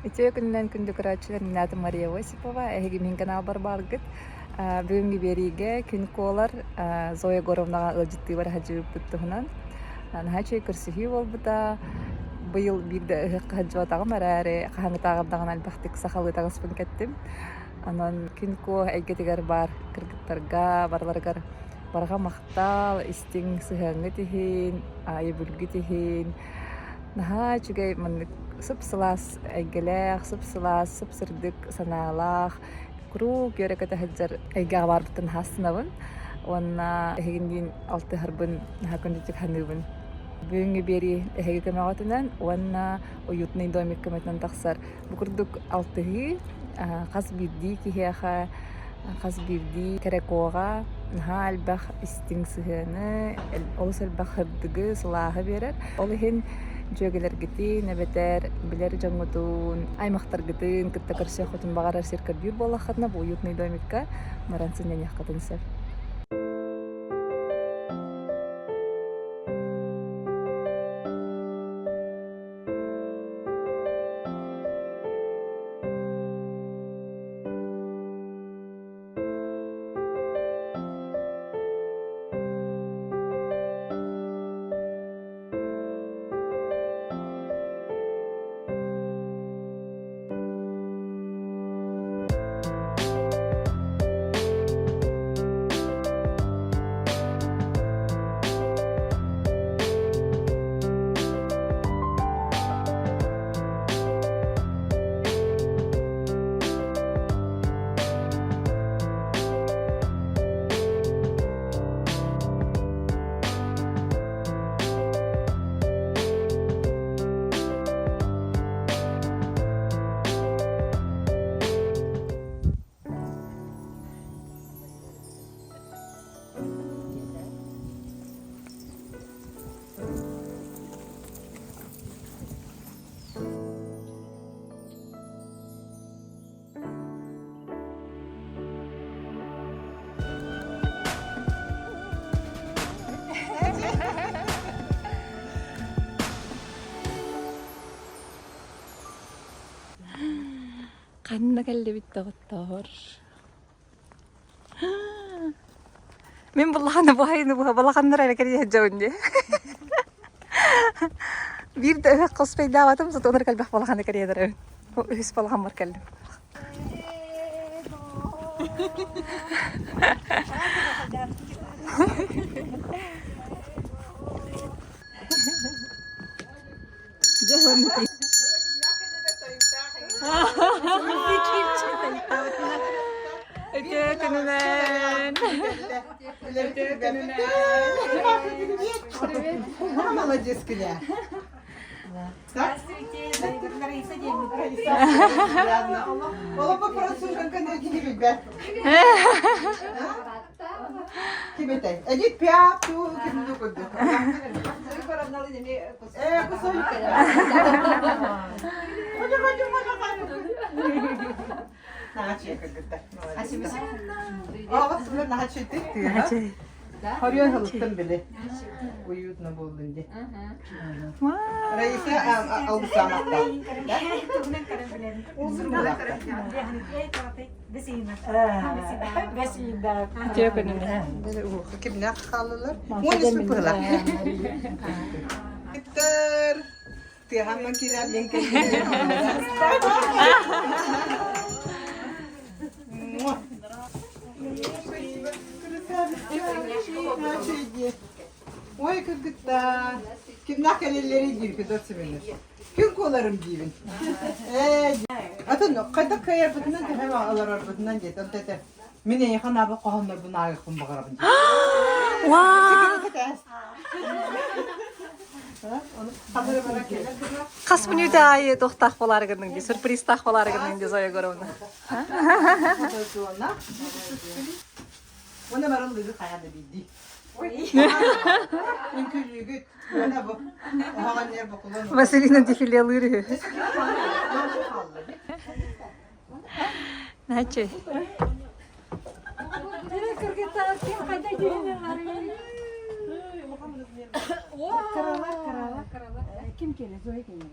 Үтүө күнүнэн күндү көрөөччүлэр, мин аатым Мария Осипова, эһиги мин каналбар бааргыт. Бүгүҥҥү биэриигэ күн куолар Зоя Егоровнаҕа ыалдьыттыы бара сылдьыбыппыт туһунан. Наһаа үчүгэй көрсүһүү буолбута. Быйыл биирдэ ыһыахха сылдьыбатаҕым эрээри, хаһааҥҥытааҕар даҕаны элбэхтик сахалыы таҥаспын кэттим. Онон күн куо эйгэтигэр баар кыргыттарга барыларыгар барҕа махтал, истиҥ сыһыаҥҥыт иһин, өйөбүлгүт иһин. Наһаа үчүгэй маннык сып-сылаас эйгэлээх, сып-сылаас, сып-сырдык санаалаах, куруук үөрэ-көтө сылдьар эйгэҕэ баарбыттан наһаа астынабын уонна эһигинниин алтыһарбын наһаа күндүтүк саныыбын. Бүгүҥҥү биэрии эһиги көмөҕүтүнэн уонна уютный домик көмөтүнэн тахсар. Бу курдук алтыһыы хас биирдии киһиэхэ, хас биирдии кэрэ-куоҕа наһаа элбэх истиҥ сыһыаны, олус элбэх сырдыгы, сылааһы биэрэр. Ол иһин дьүөгэлэргитин эбэтэр билэр дьоҥҥутун, аймахтаргытын кытта көрсүөххүтүн баҕарар сир көрдүүр буоллаххытына, бу уютный домикка баран сынньаныаххытын сөп. Ханна кэллибит доҕоттоор? Мин буллахана буһайыны буһа балаханнар эрэ кэрийэ сылдьабын дии. Биир да ыһыах коспейдаабатым, зато онор кэлбэх балаханы кэрийэ эрэбин. Үһүс балахаммар кэллим. Үтүө күнүнэн! Үтүө күнүнэн! Молодец, Кыля. Здравствуйте, Раиса Олоппо француженка кини билбэт. Ким этэй? Эдит Пиаф туу кимди курдук. Э, Хорьон хылыттан били. Уютно буоллун ди. Раиса алгысааматта. Үтүө күнүнэн. Кимнээх хааллылар? Уон үс быһыылаах. Виктор, тыаһаммын киирэр диэн Ой, кыргыттар, кимнээх кэлэллэрий диир Федот Семенович. Күн куоларым диибин. Ээ, атын хайдах кыайарбытынан төһө олорорбутунан диэт, онто этэ мин эйиэхэ наабы хоһооннорбун ааҕыахпын баҕарабын диэн. Хас мүнүүтэ аайы туохтаах буолаары гынныҥ дии, сюрпризтаах буолаары гынныҥ дии Зоя Егоровна. Уонна баран лыгы хайаан да биирдии. Үҥкүүлүүгүт. Уонна бу оһоҕон ньэр бокулун. Василина дефилелыыр үһү. Начи. Карала, карала, карала. Ким келе? Зоя келе.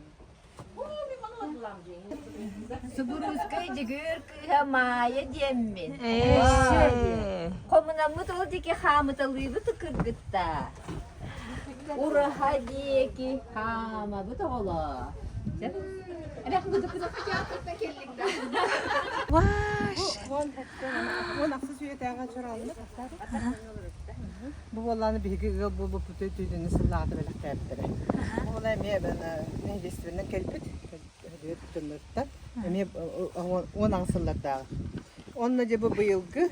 Субуруускай Дьөгүөр кыыһа Маайа диэммин. Хомунаммыт ол диэки хаамыталыыбыт кыргытта. Ураһа диэки хаамабыт оҕолоор. Уон ахсыс үйэтээҕи чорооҥҥо Бу буоллааны биһиги ыал буолбуппут түүнүнү сыллаҕата бэлэхтээбиттэрэ. Ол эмиэ нэһилиэстибэннэн кэлбит, дьонноруттан эмиэ 18 сыллардааҕы. Онно дьэ бу быйылгы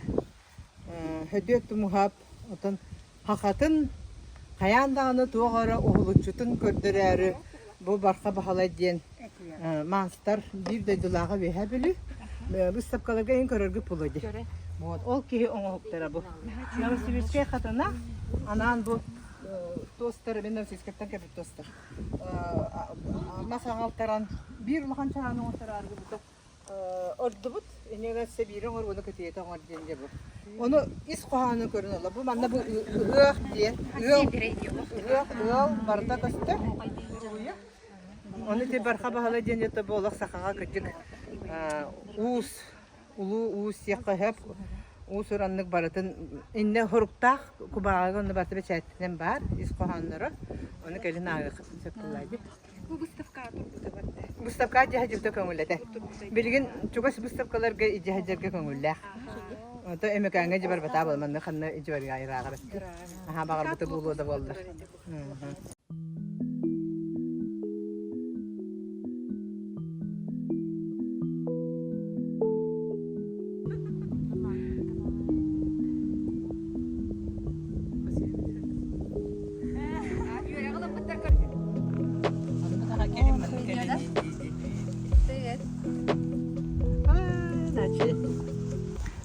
Хөдүөт Тумуһап отон хахатын хайаан даҕаны туох эрэ уһулуччутун көрдөрөөрү бу Барха Баһылай диэн маастар биир дойдулааҕа Үөһээ Бүлүү быыстапкаларга иһин көрөргө пулу дии. Вот ол киһи оҥоһуктара бу. Новосибирскай хатана анаан бу туостар мен Новосибирскайтан кэлбит туостар. Мас аҕалтаран биир улахан чааны оҥортороору бута ордубут иннигэр сэбиирэ оҥор уонна көтүйэтэ оҥор диэн дьэ бу. Ону ис хоһоонун көрөн ыла. Бу манна бу ыһыах диэн ыал ыһыах ыал барыта көстөр. Ону ити Барха Баһылай диэн это бу олох сахаҕа кырдьык уус, улуу уус сиэххэ сөп. Уус-ураннык барытын иннэ хоруктаах кубааҕыга онно барыта бэчээттэнэн баар ис хоһоонноро. Ону кэлин ааҕыаххытын сөп буоллаа дии. Бу выставкаҕа турбута барда. Выставкаҕа дьаһадьыбыта көҥүллэтэ. Билигин чугас выставкаларга дьаһадьарга көҥүллээх. Ото Өмөкөөҥҥө дьэ барбатаа буолла, манна ханна дьыбарга ирааҕа бэттэ. Аһаа баҕарбыта буолуо да буоллар.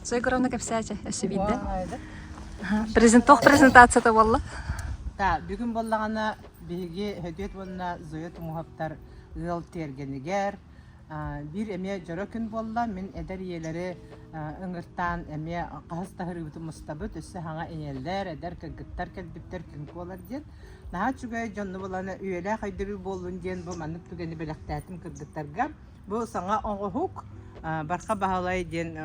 Зоя Егоровна кэпсээчэ өссө биирдэ. Презентох презентацията буолла. Да, бүгүн буоллаҕына биһиги Хөдүөт уонна Зоя Тумуһаптар ыал тиэргэнигэр биир эмиэ дьоро күн буолла. Мин эдэр ийэлэри ыҥыртаан эмиэ хаһыс таһырыыбытын мустабыт. Өссө хаҥа ийэлэр, эдэр кыргыттар кэлбиттэр күн куолар диэн. Наһаа үчүгэй дьонну булан үйэлээх өйдөбүл буоллун диэн бу маннык түгэни бэлэхтээтим кыргыттарга. Бу саҥа оҥоһук Барха Баһылай диэн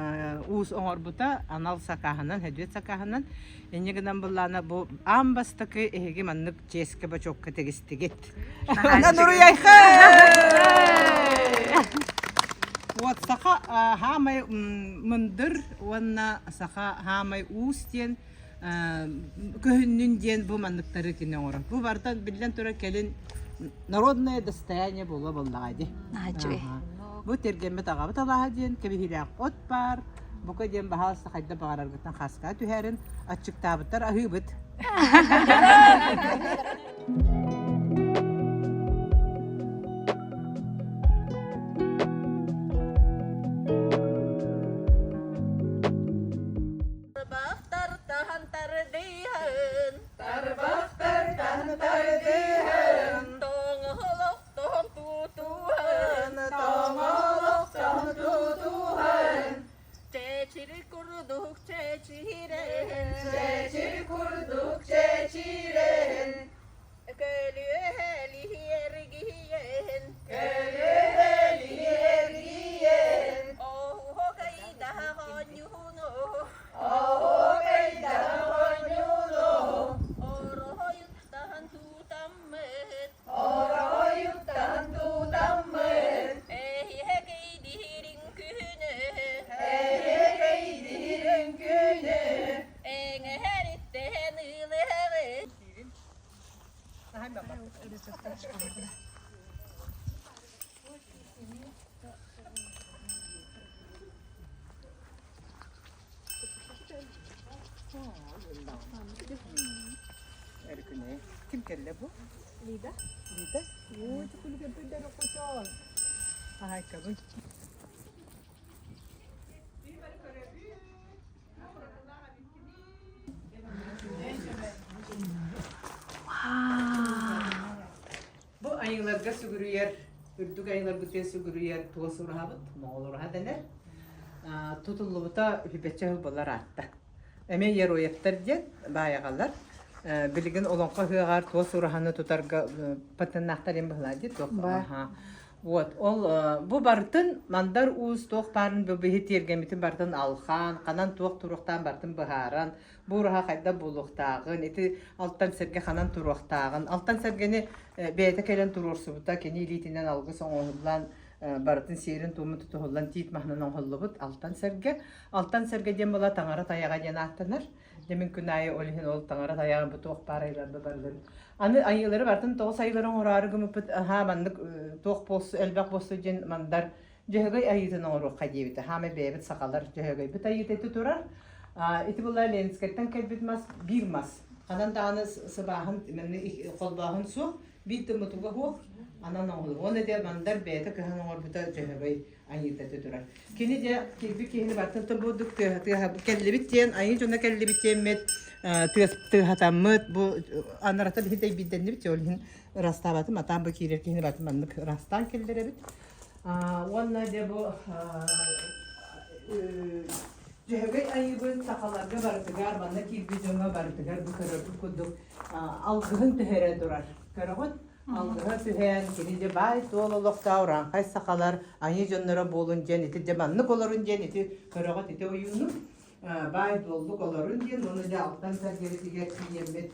уус оҥорбута анал сакааһынан, Хөдүөт сакааһынан. Инньэ гынан былаана бу аан бастакы эһиги маннык чиэскэ бочуокка тигистигит. Онон уруйайхы! Вот саха хаамай мындыр уонна саха хаамай уус диэн көһүннүн диэн бу манныктары кини оҥорор. Бу барыта биллэн турар кэлин народное достояние буола буоллаҕа дии. Бу тергэммит аҕабыт алааһа диэн кэбиһиилээх от баар. Бука диэн баһаалыста хайда баҕараргыттан хааскаа түһэрин аччыктаабыттар аһыыбыт. Тарбахтар таһан тардыһан, Тарбахтар таһан тардыһан, тоҥолох тоһон тутуһан, тоҥолох тоһон тутуһан, чэчир курдук чэчирэн, чэчир курдук чэчирэн, көлүөһэлиһиэргийэн, көлүөһэлиһиэргийэн, оһуокайдаах оонньууну, оһуокайдаах оонньууну, ороһойуттан тутаммыт, ороһойуттан тутаммыт, эһиэкэйдиириҥ күнү, эһиэкэйдиириҥ күнү, эҥэһэриттэн ылыаҕыт. Эркүнэ. Ким кэллэ бу? Лида. Лида? Оо, чукулугэр кочон. Аһайкабын. Бу айыыларга сүгүрүйэр, үрдүк айыыларбытыгар сүгүрүйэр туос ураһабыт, моҕол ураһа дэнэр. Тутуллубута үһүбэччэ сыл буолар аатта. Эмиэ Яроевтар диэн баайаҕалар. Билигин олоҥхо ыһыаҕар туос ураһаны тутарга патеннаахтар диэн быһылаа дии туох. Вот, ол бу барытын Мандар Уус туох баарын бу биһи тиэргэммитин барытын алхаан, ханан туох туруохтаан барытын быһааран, бу ураһа хайдах буолуохтааҕын, ити алтан сэргэ ханан туруохтааҕын, алтан сэргэни бэйэтэ кэлэн туруорсубута, кини илиитинэн алгыс оҥоһуллан, барытын сиэрин-туомун тутуһуллан тиит маһынан оҥоһуллубут алтан сэргэ. Алтан сэргэ диэн була таҥара тайаҕа диэн ааттанар. Дьэ мин күн аайы ол иһин ол таҥара тайаҕын бу туох баар айыларба барыларын. Аны айыылары барытын тоҕус айыылары оҥороору гыммыппыт аһаа маннык туох буолсу элбэх буолсу диэн мандар Дьөһөгөй айыытын оҥоруохха диэбитэ. Хаамай бэйэбит сахалар Дьөһөгөйбүт айыыта ити турар. Ити була Ленскэйтэн кэлбит мас биир мас. Ханан даҕаны сыбааһын холбооһун суох, биир да мутуга суох анан оҥоһуллар. Уонна дьэ мандар бэйэтэ кыһан оҥорбута Дьөһөгөй айыыта ити турар. Кини дьэ киирбит киһини бартын бурдук тыаһа тыаһа кэллибит диэн айыы дьоно кэллибит диэммит тыас тыаһатаммыт бу анарата биһи дэйбиирдэннибит ол иһин ырастаабатым атаан бу киирэр киһини бартын маннык ырастаан киллэрэбит уонна дьэ бу Дьөһөгөй айыыбын сахаларга барытыгар манна киирбит дьоҥҥо барытыгар бу көрөргүт курдук алгыһын түһэрэ турар көрөҕүт Алгыһа түһэн, кини дьэ баай-туол олохтоох урааҥхай сахалар айыы дьонноро буолун диэн ити дьэ маннык олорун диэн ити көрөҕүт ити ойууну баай-дуоллук олорун диэн уонна дьэ алтан сэргэбитигэр тиийэммит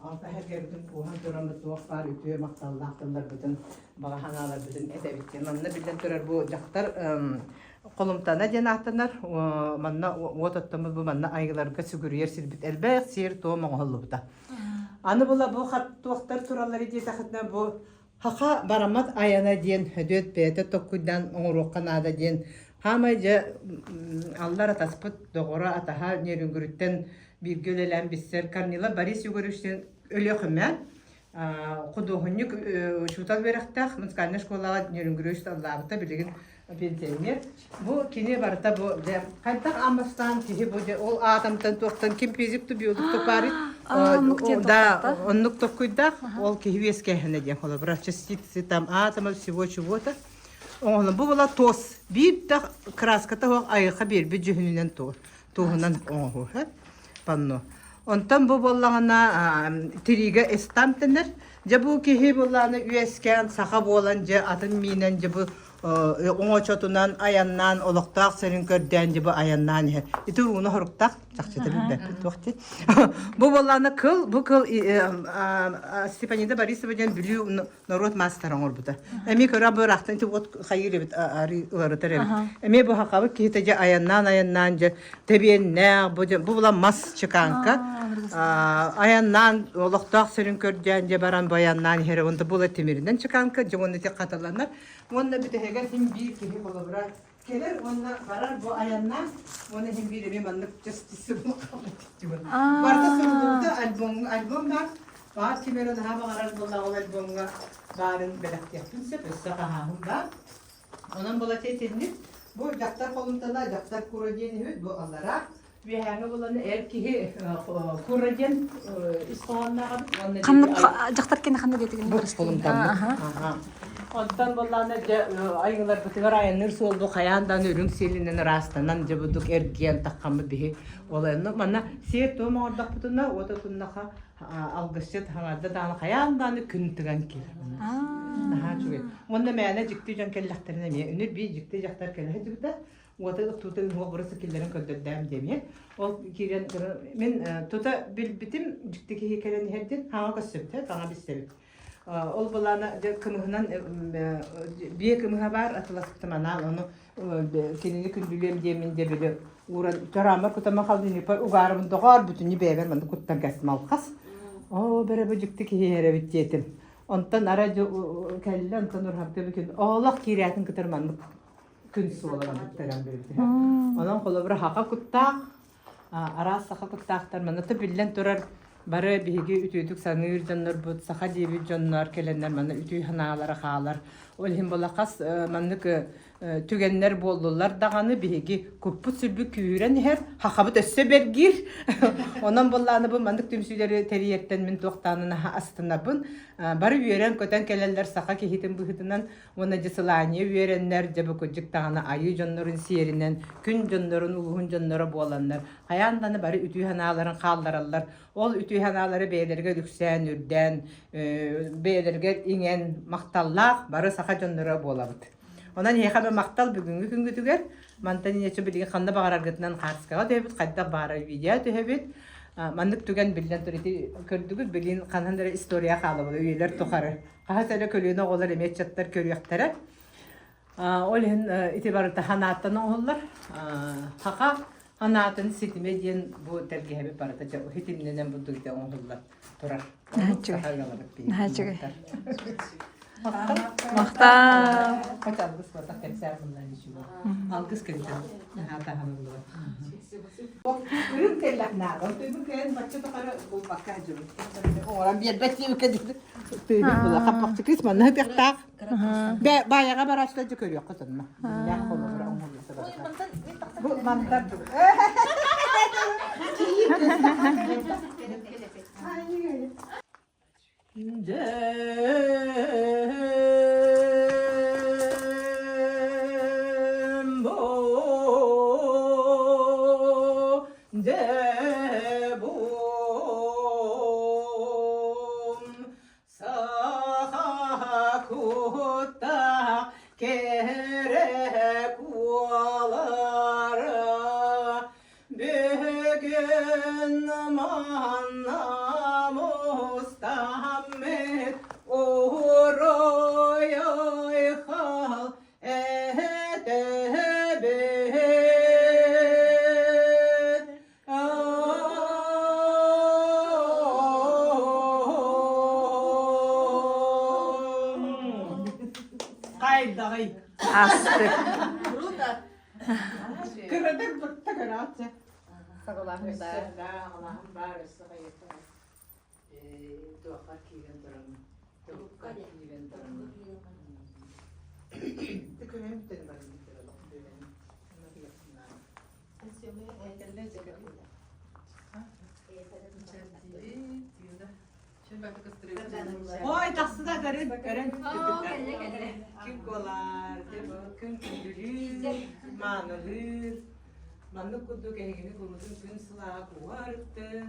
алта сэргэбитин кууһан тураммыт туох баар үтүө махталлаах тылларбытын баҕа санааларбытын этэбит диэн. Манна биллэн турар бу дьахтар Холумтана диэн ааттанар манна уот оттоммут бу манна айыыларга сүгүрүйэр сирбит элбэх сиэр-туом оҥоһуллубута. Аны була бу туохтар тураллар диэтэххитинэ бу Хаха бараммат айана диэн Хөдүөт бэйэтэ токкуйдаан оҥоруохха наада диэн хаамай дьэ аллар атаспыт доҕоро атаһа Нерюнгүрүттэн бииргэ үлэлээн билсэр Корнила Борис Егорович диэн Өлүөхүмэ худуоһунньук учуутал үөрэхтээх музыкальнай школаҕа Нерюнгүрү учууталлаабыта билигин пенсионер. Бу кини барыта бу дьэ хайдах аан киһи бу дьэ ол аатамтан туохтан ким физик ту биолог тупаарый да оннук токкуйдаах ол киһи үөскээһинэ диэн холобура частицы там атомов всего чего-то оҥоһулун бу була туос биир да краската суох айылҕа биэрбит дьүһүнүнэн туоһунан оҥоһуу панно онтон бу буоллаҕына тириигэ эстамп дэнэр дьэ бу киһи буоллаҕына үөскээн саха буолан дьэ атын миинэн дьэ бу оҥочотунан айаннаан олохтоох сирин көрдөөн дьэ бу айаннаан иһэр ити ууну хоруктаах чахчыта билбэппит туох дии бу буоллаҕына кыл бу кыл Степанида Борисова диэн Бүлүү норуот маастара оҥорбута эмиэ көрө бу ыраахтан ити уот хайыыр эбит уларытар эбит эмиэ бу хахабыт киһитэ дьэ айаннаан айаннаан дьэ тэбиэннээх бу бу була мас чеканка айаннаан олохтоох сирин көрдөөн дьэ баран бу айаннаан иһэр онто була тимиринэн чеканка дьэ уонна ити хатыланар Уонна бүтэһигэр син биир киһи холобура кэлэр уонна барар бу айаннаан уонна син биир эмиэ маннык частицы Барыта суруллубута альбом альбом баар. Баар ким эрэ наһаа баҕарар буоллаҕа ол альбомҥа баарын бэлэхтиэхпин сөп, өссө хаһааһын баар. Онон была итинник бу дьахтар холумтана дьахтар кура диэн үһү бу аллараа Үөһээҥи буланы эр киһи кура диэн ис хоһоонноох эбит уонна Ханнык дьахтар кини ханна диэтигин бу холумтаммыт. Онтон буоллаҕына дьэ айыыларбытыгар айанныыр суолбу хайаан даҕаны үрүҥ сиэлинэн ыраастанан дьэ будук эргийэн таххаммыт биһи ол манна сиэр-туом оҥордохпутуна уот отуннаха алгысчыт хаҥарда даҕаны хайаан даҕаны күн тыган киирэр. Наһаа үчүгэй. Уонна мээнэ дьикти дьон кэллэхтэринэ эмиэ үнүр биир дьикти дьахтар кэлэ сылдьыбыта. Уота тута уҥуох бырысы киллэрэн көрдөрдөм диэмиэ. Ол киирэн мин тута билбитим дьикти киһи кэлэн иһэрдин хаҥа көрсөбүтэ, хаҥа билсэбит. Ол былаана дьэ кымыһынан биэ кымыһа баар атыласпытым анаан ону кинини күндүлүөм диэмин дьэ били ууран чорааммар кутама халдынньыппар угаарыбын доҕоор бүтүннүү бэйэбэр манна куттан кэстим алхас. Оо бэрэ бу дьикти киһи иһэрэбит диэтим. Онтон арай кэллэ онтон урһабыта бүтүн оолох киирээтин кытары маннык күн суола манныктаран биэрбитэ. Онон холобура хаха куттаах, араас саха куттаахтар манна биллэн турар бары биһиги үтүөтүк саныыр дьоннорбут, саха диэбит дьоннор кэлэннэр манна үтүө санаалара хаалар. Ол иһин буола хас маннык түгэннэр буоллулар даҕаны биһиги куппут сүрбүт күүһүрэн иһэр, хахабыт өссө бэргиир. Онон буоллааны бу маннык түмсүүлэри тэрийэртэн мин туохтаанын астынабын. Бары үөрэн-көтөн кэлэллэр саха киһитин быһыытынан уонна дьэ сылаанньыйа үөрэннэр, дьэ бу кырдьык даҕаны айыы дьоннорун сиэринэн күн дьоннорун, улууһун дьонноро буоланнар хайаан даҕаны бары үтүө санааларын хааллараллар. Ол үтүө санаалары бэйэлэригэр үксээн, үрдээн, бэйэлэригэр иҥэн махталлаах бары саха дьонноро буолабыт. Онон эһиэхэ эмэ махтал бүгүҥҥү күҥҥүтүгэр. Мантан инньэ билигин ханна баҕараргытынан хаартыскаҕа түһэбит, хайдах баҕарар видео түһэбит. Маннык түгэн биллэн турар ити көрдүгүт билигин ханан эрэ история хаалабыт үйэлэр тухары. Хаһыс эрэ көлүөнэ оҕолор эмиэ ыччаттар көрүөхтэрэ. Ол иһин ити барыта ханааттан оҥоһуллар. Хаха ханаатын ситимэ диэн бу тэлгэһэбит барыта ситимнэнэн бу дуйда оҥоһуллар турар. Наһаа үчүгэй. Махтал. Хоть алгыс батах кэпсээн мыннан үчүгэй. Алгыс кэлитэн наһаа таһаныллыбат. Үрүҥ кэллэх наада. Тыыбын кэлэн бачча тухары булбакка дьыбыт. Оҥорон биэрбэт диэбиккэ тыыһын була хаппахчы кыыс манна сытыахтаах. Баайаҕа барааччылар дьэ көрүөххэ сонно. Биллээх холобура оҥоһуллубута барыта. Бу мандар Саха куттаах кэрэ куолара бүгүн манна мустаммыт уруй айхал этэбит. Хайдаҕый? Астык. Кыратык бытта көрөөччү. Саҕалааһын баар. Саҕалааһын баар өссө хайыта. Туохха киирэн туран. Турукка киирэн туран. Түкүнэн бүтэн баран Ой, тахсыда көрүн, көрүн. Күн куолар, күн күндүлүүр, маанылыыр. Маннык курдук эһигини курутун күн сылааҕа кууһа ырыттын,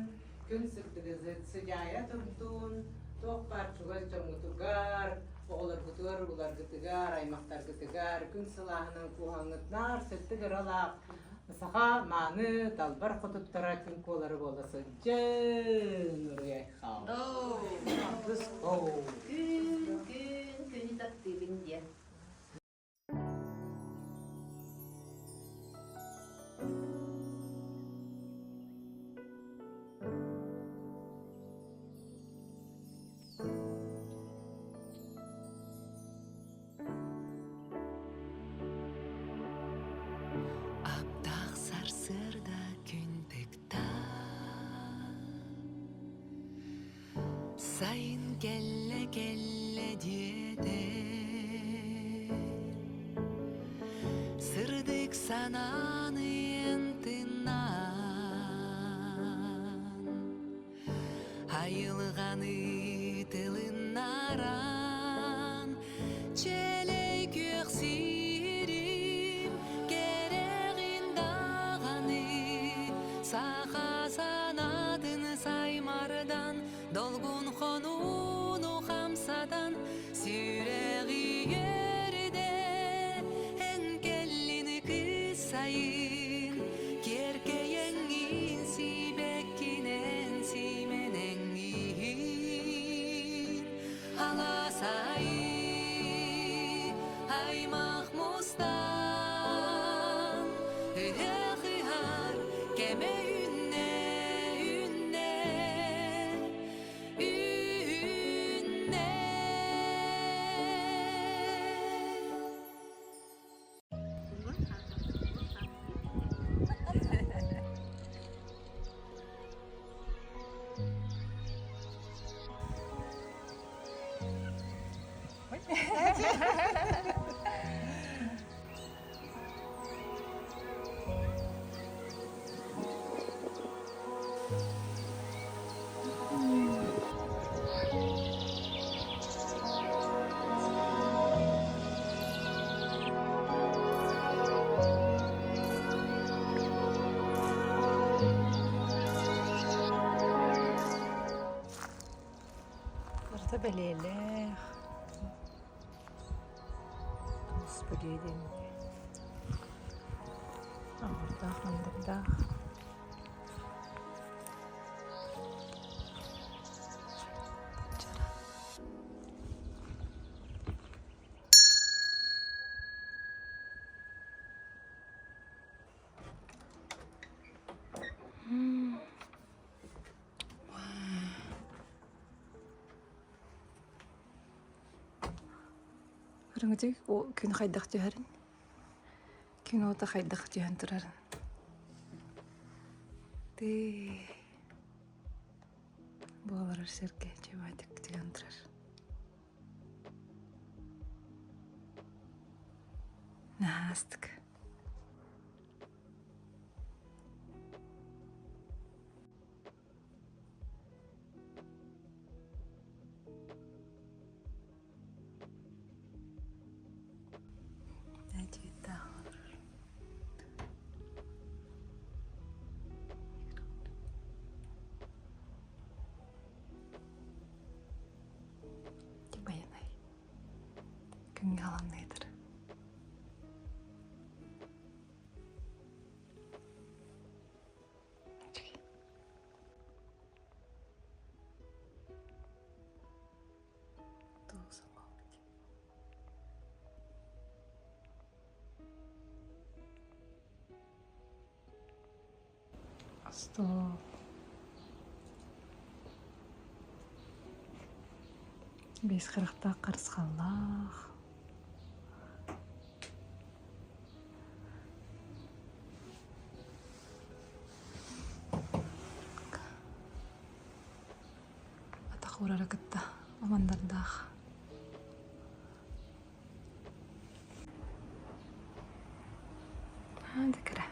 күн сырдыгы сыдьаайа турдун, туох баар чугас дьоҥҥутугар, оҕолоргутугар, урууларгытыгар, аймахтаргытыгар күн сылааһынан кууһаҥҥыт наар сырдык ыралаах саха мааны далбар хотуттара күн куолары буола сылдьын уруй-айхал. Күн, күн, күнү таптыыбын диэн. Аптаах сарсыарда күн тыкта Сайын кэллэ кэллэ диэтэ Сырдык санааны эн тыыннаан Айылҕаны тылыннаран Чээлэй күөх сирим кэрэҕин даҕаны Саха санаатын саймардан Долгун хонууну хамсатан Сүрэҕи үөрдэ Эн кэллин кыс сайын Киэркэйэҥҥин сибэккинэн симэнэҥҥин Аласай аймах мустан Ыһыах ыһар кэмэ үүннэ үүннэ үүннэ. бэлиэлээх. Господи диэн Оҕурдаах мандардаах. Көрүҥүтүй күн хайдах түһэрин, күн уота хайдах түһэн турарын. Тыы буоларар сиргэ чебатик түһэн турар. Наһаа астык. Байанай күҥҥэ аламныйдыр. Остуол. Биэс харахтаах харысхаллаах. Атах уурара кытта амандардаах. Аан да кыра.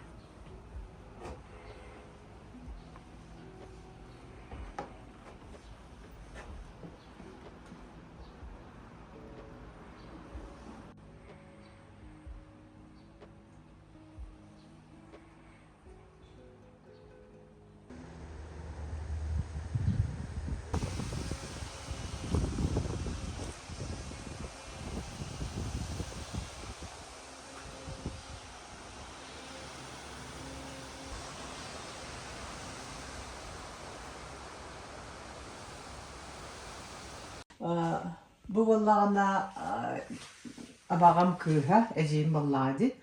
Бу буоллаҕына абаҕам кыыһа, эдьиийим буоллаҕа дии,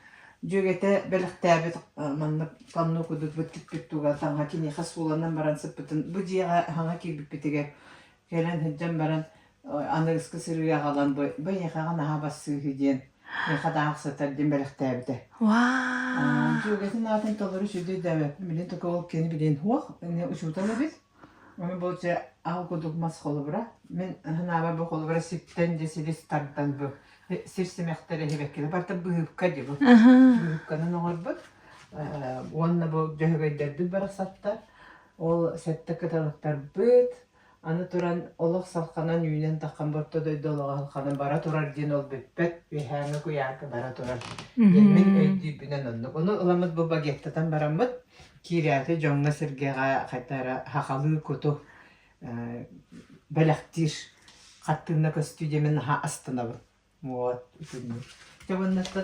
дьүөгэтэ бэлэхтээбит маннык панно курдук быттыкпыт туга таҥха киниэхэ сууланан баран сыппытын бу дьиэҕэ хаҥа киирбиппитигэр кэлэн сылдьан баран аныгыскы сырыы аҕалан бу бу эйиэхэҕэ наһаа бассыыһы диэн миэхэ даах сытар диэн бэлэхтээбитэ. Дьүөгэтин аатын толору сүдү өйдөөбөппүн билин только ол кини билин суох учуутал эбит Ону бу дьэ аал курдук мас холобура. Мин санаабар бу холобура сиртэн дьэ силис тардан бу сир симэхтэрэ иһибэккэ барыта быһыыпка дии бу. Быһыыпканан оҥорбут. Уонна бу дьөһөгөйдөрбүт барахсаттар. Ол сэттэ кыталыктарбыт. Аны туран олох салханан үүнэн таххан борто дойду олоҕо салханан бара турар диэн ол бүппэт. Үөһээҥҥи куйаарга бара турар. Диэн мин өйдүүрбүнэн оннук. Ону ыламмыт бу багеттатан бараммыт Киирээти дьоҥҥо-сэргэҕэ хайта эрэ сахалыы куту бэлэхтиир хартыына көстүү диэмин наһаа астынабын. Вот итинник. Дьэ уонна бу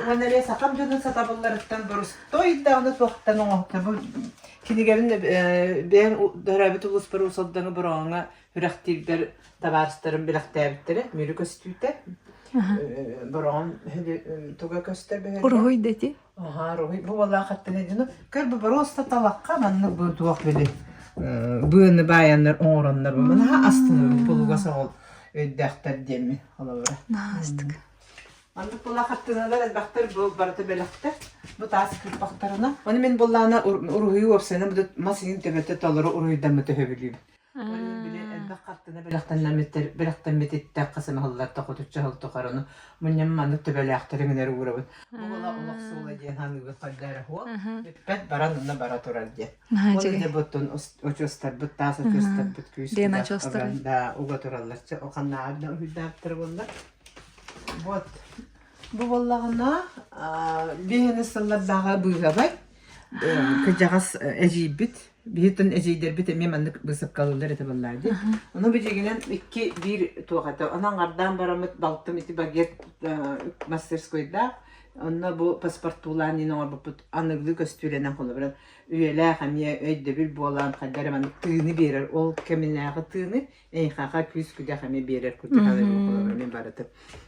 уонна эрэ сахам дьонун сатабылларыттан борустой даҕаны туохтан оҥоһукта бу кинигэбин бэйэм төрөөбүт улууспар Уус Алдаҥа Бороҕоҥҥо үрэхтиирбэр табаарыстарым бэлэхтээбиттэрэ Мүрү көстүүтэ Бороҕон туга көстөр бөһүөлэгэ Уруһуй дэти. Аһаа, уруһуй бу буоллаах хаттана дьону көр бу боруоста талахха маннык бу туох били быаны баайаннар оҥороннор бу наһаа астынабын булугас оҕол өйдөөхтөр диэммин холобура. Наастык. Маннык буоллаах хаттыналар элбэхтэр бу барыта бэлэхтэр бу таас кыырпахтарына. Ону мин буоллаҕына уруһуйу уопсайынан бу мас иһин төбөтө толору уруһуйдаммыт өһөбүлүүбүн. Ол били элбэх хартыына бэлэхтэннэммиттэр бэлэхтэммититтэн хас эмэ сылларта хотучча сыл тухары ону мунньан маннык төбөлөөхтөрү гынар уурабын. Бу буола олох суола диэн саныыбын хайда эрэ суох. Бүппэт баран онно бара турар диэн. Наһаа Ол үчүгэй. дьэ буттун очуостарбыт таас очуостарбыт күүс Диэн күдэх очуостары. да уга тураллар. Чэ о ханнааҕар да уһуйдаабыттара буолла. Вот. Бу буоллаҕына биһини сыллардааҕы быыһабай. Кырдьаҕас эдьиийбит, биһиттэн эдьиийдэрбит эмиэ маннык быысапкалыыллар этэ буоллаа дии. Ону билигинэн икки биир туох этэ. Онон аҥардаан бараммыт балтым ити багет мастерскойдаах. Онно бу паспортуулаан иин оҥорбуппут аныгылыы көстүүлэнэн холобура үйэлээх эмиэ өйдөбүл буолан хайда эрэ маннык тыыны биэрэр. Ол кэминээҕи тыыны эйхаха күүс-күдэх эмиэ биэрэр курдук холобура эмиэ барыта.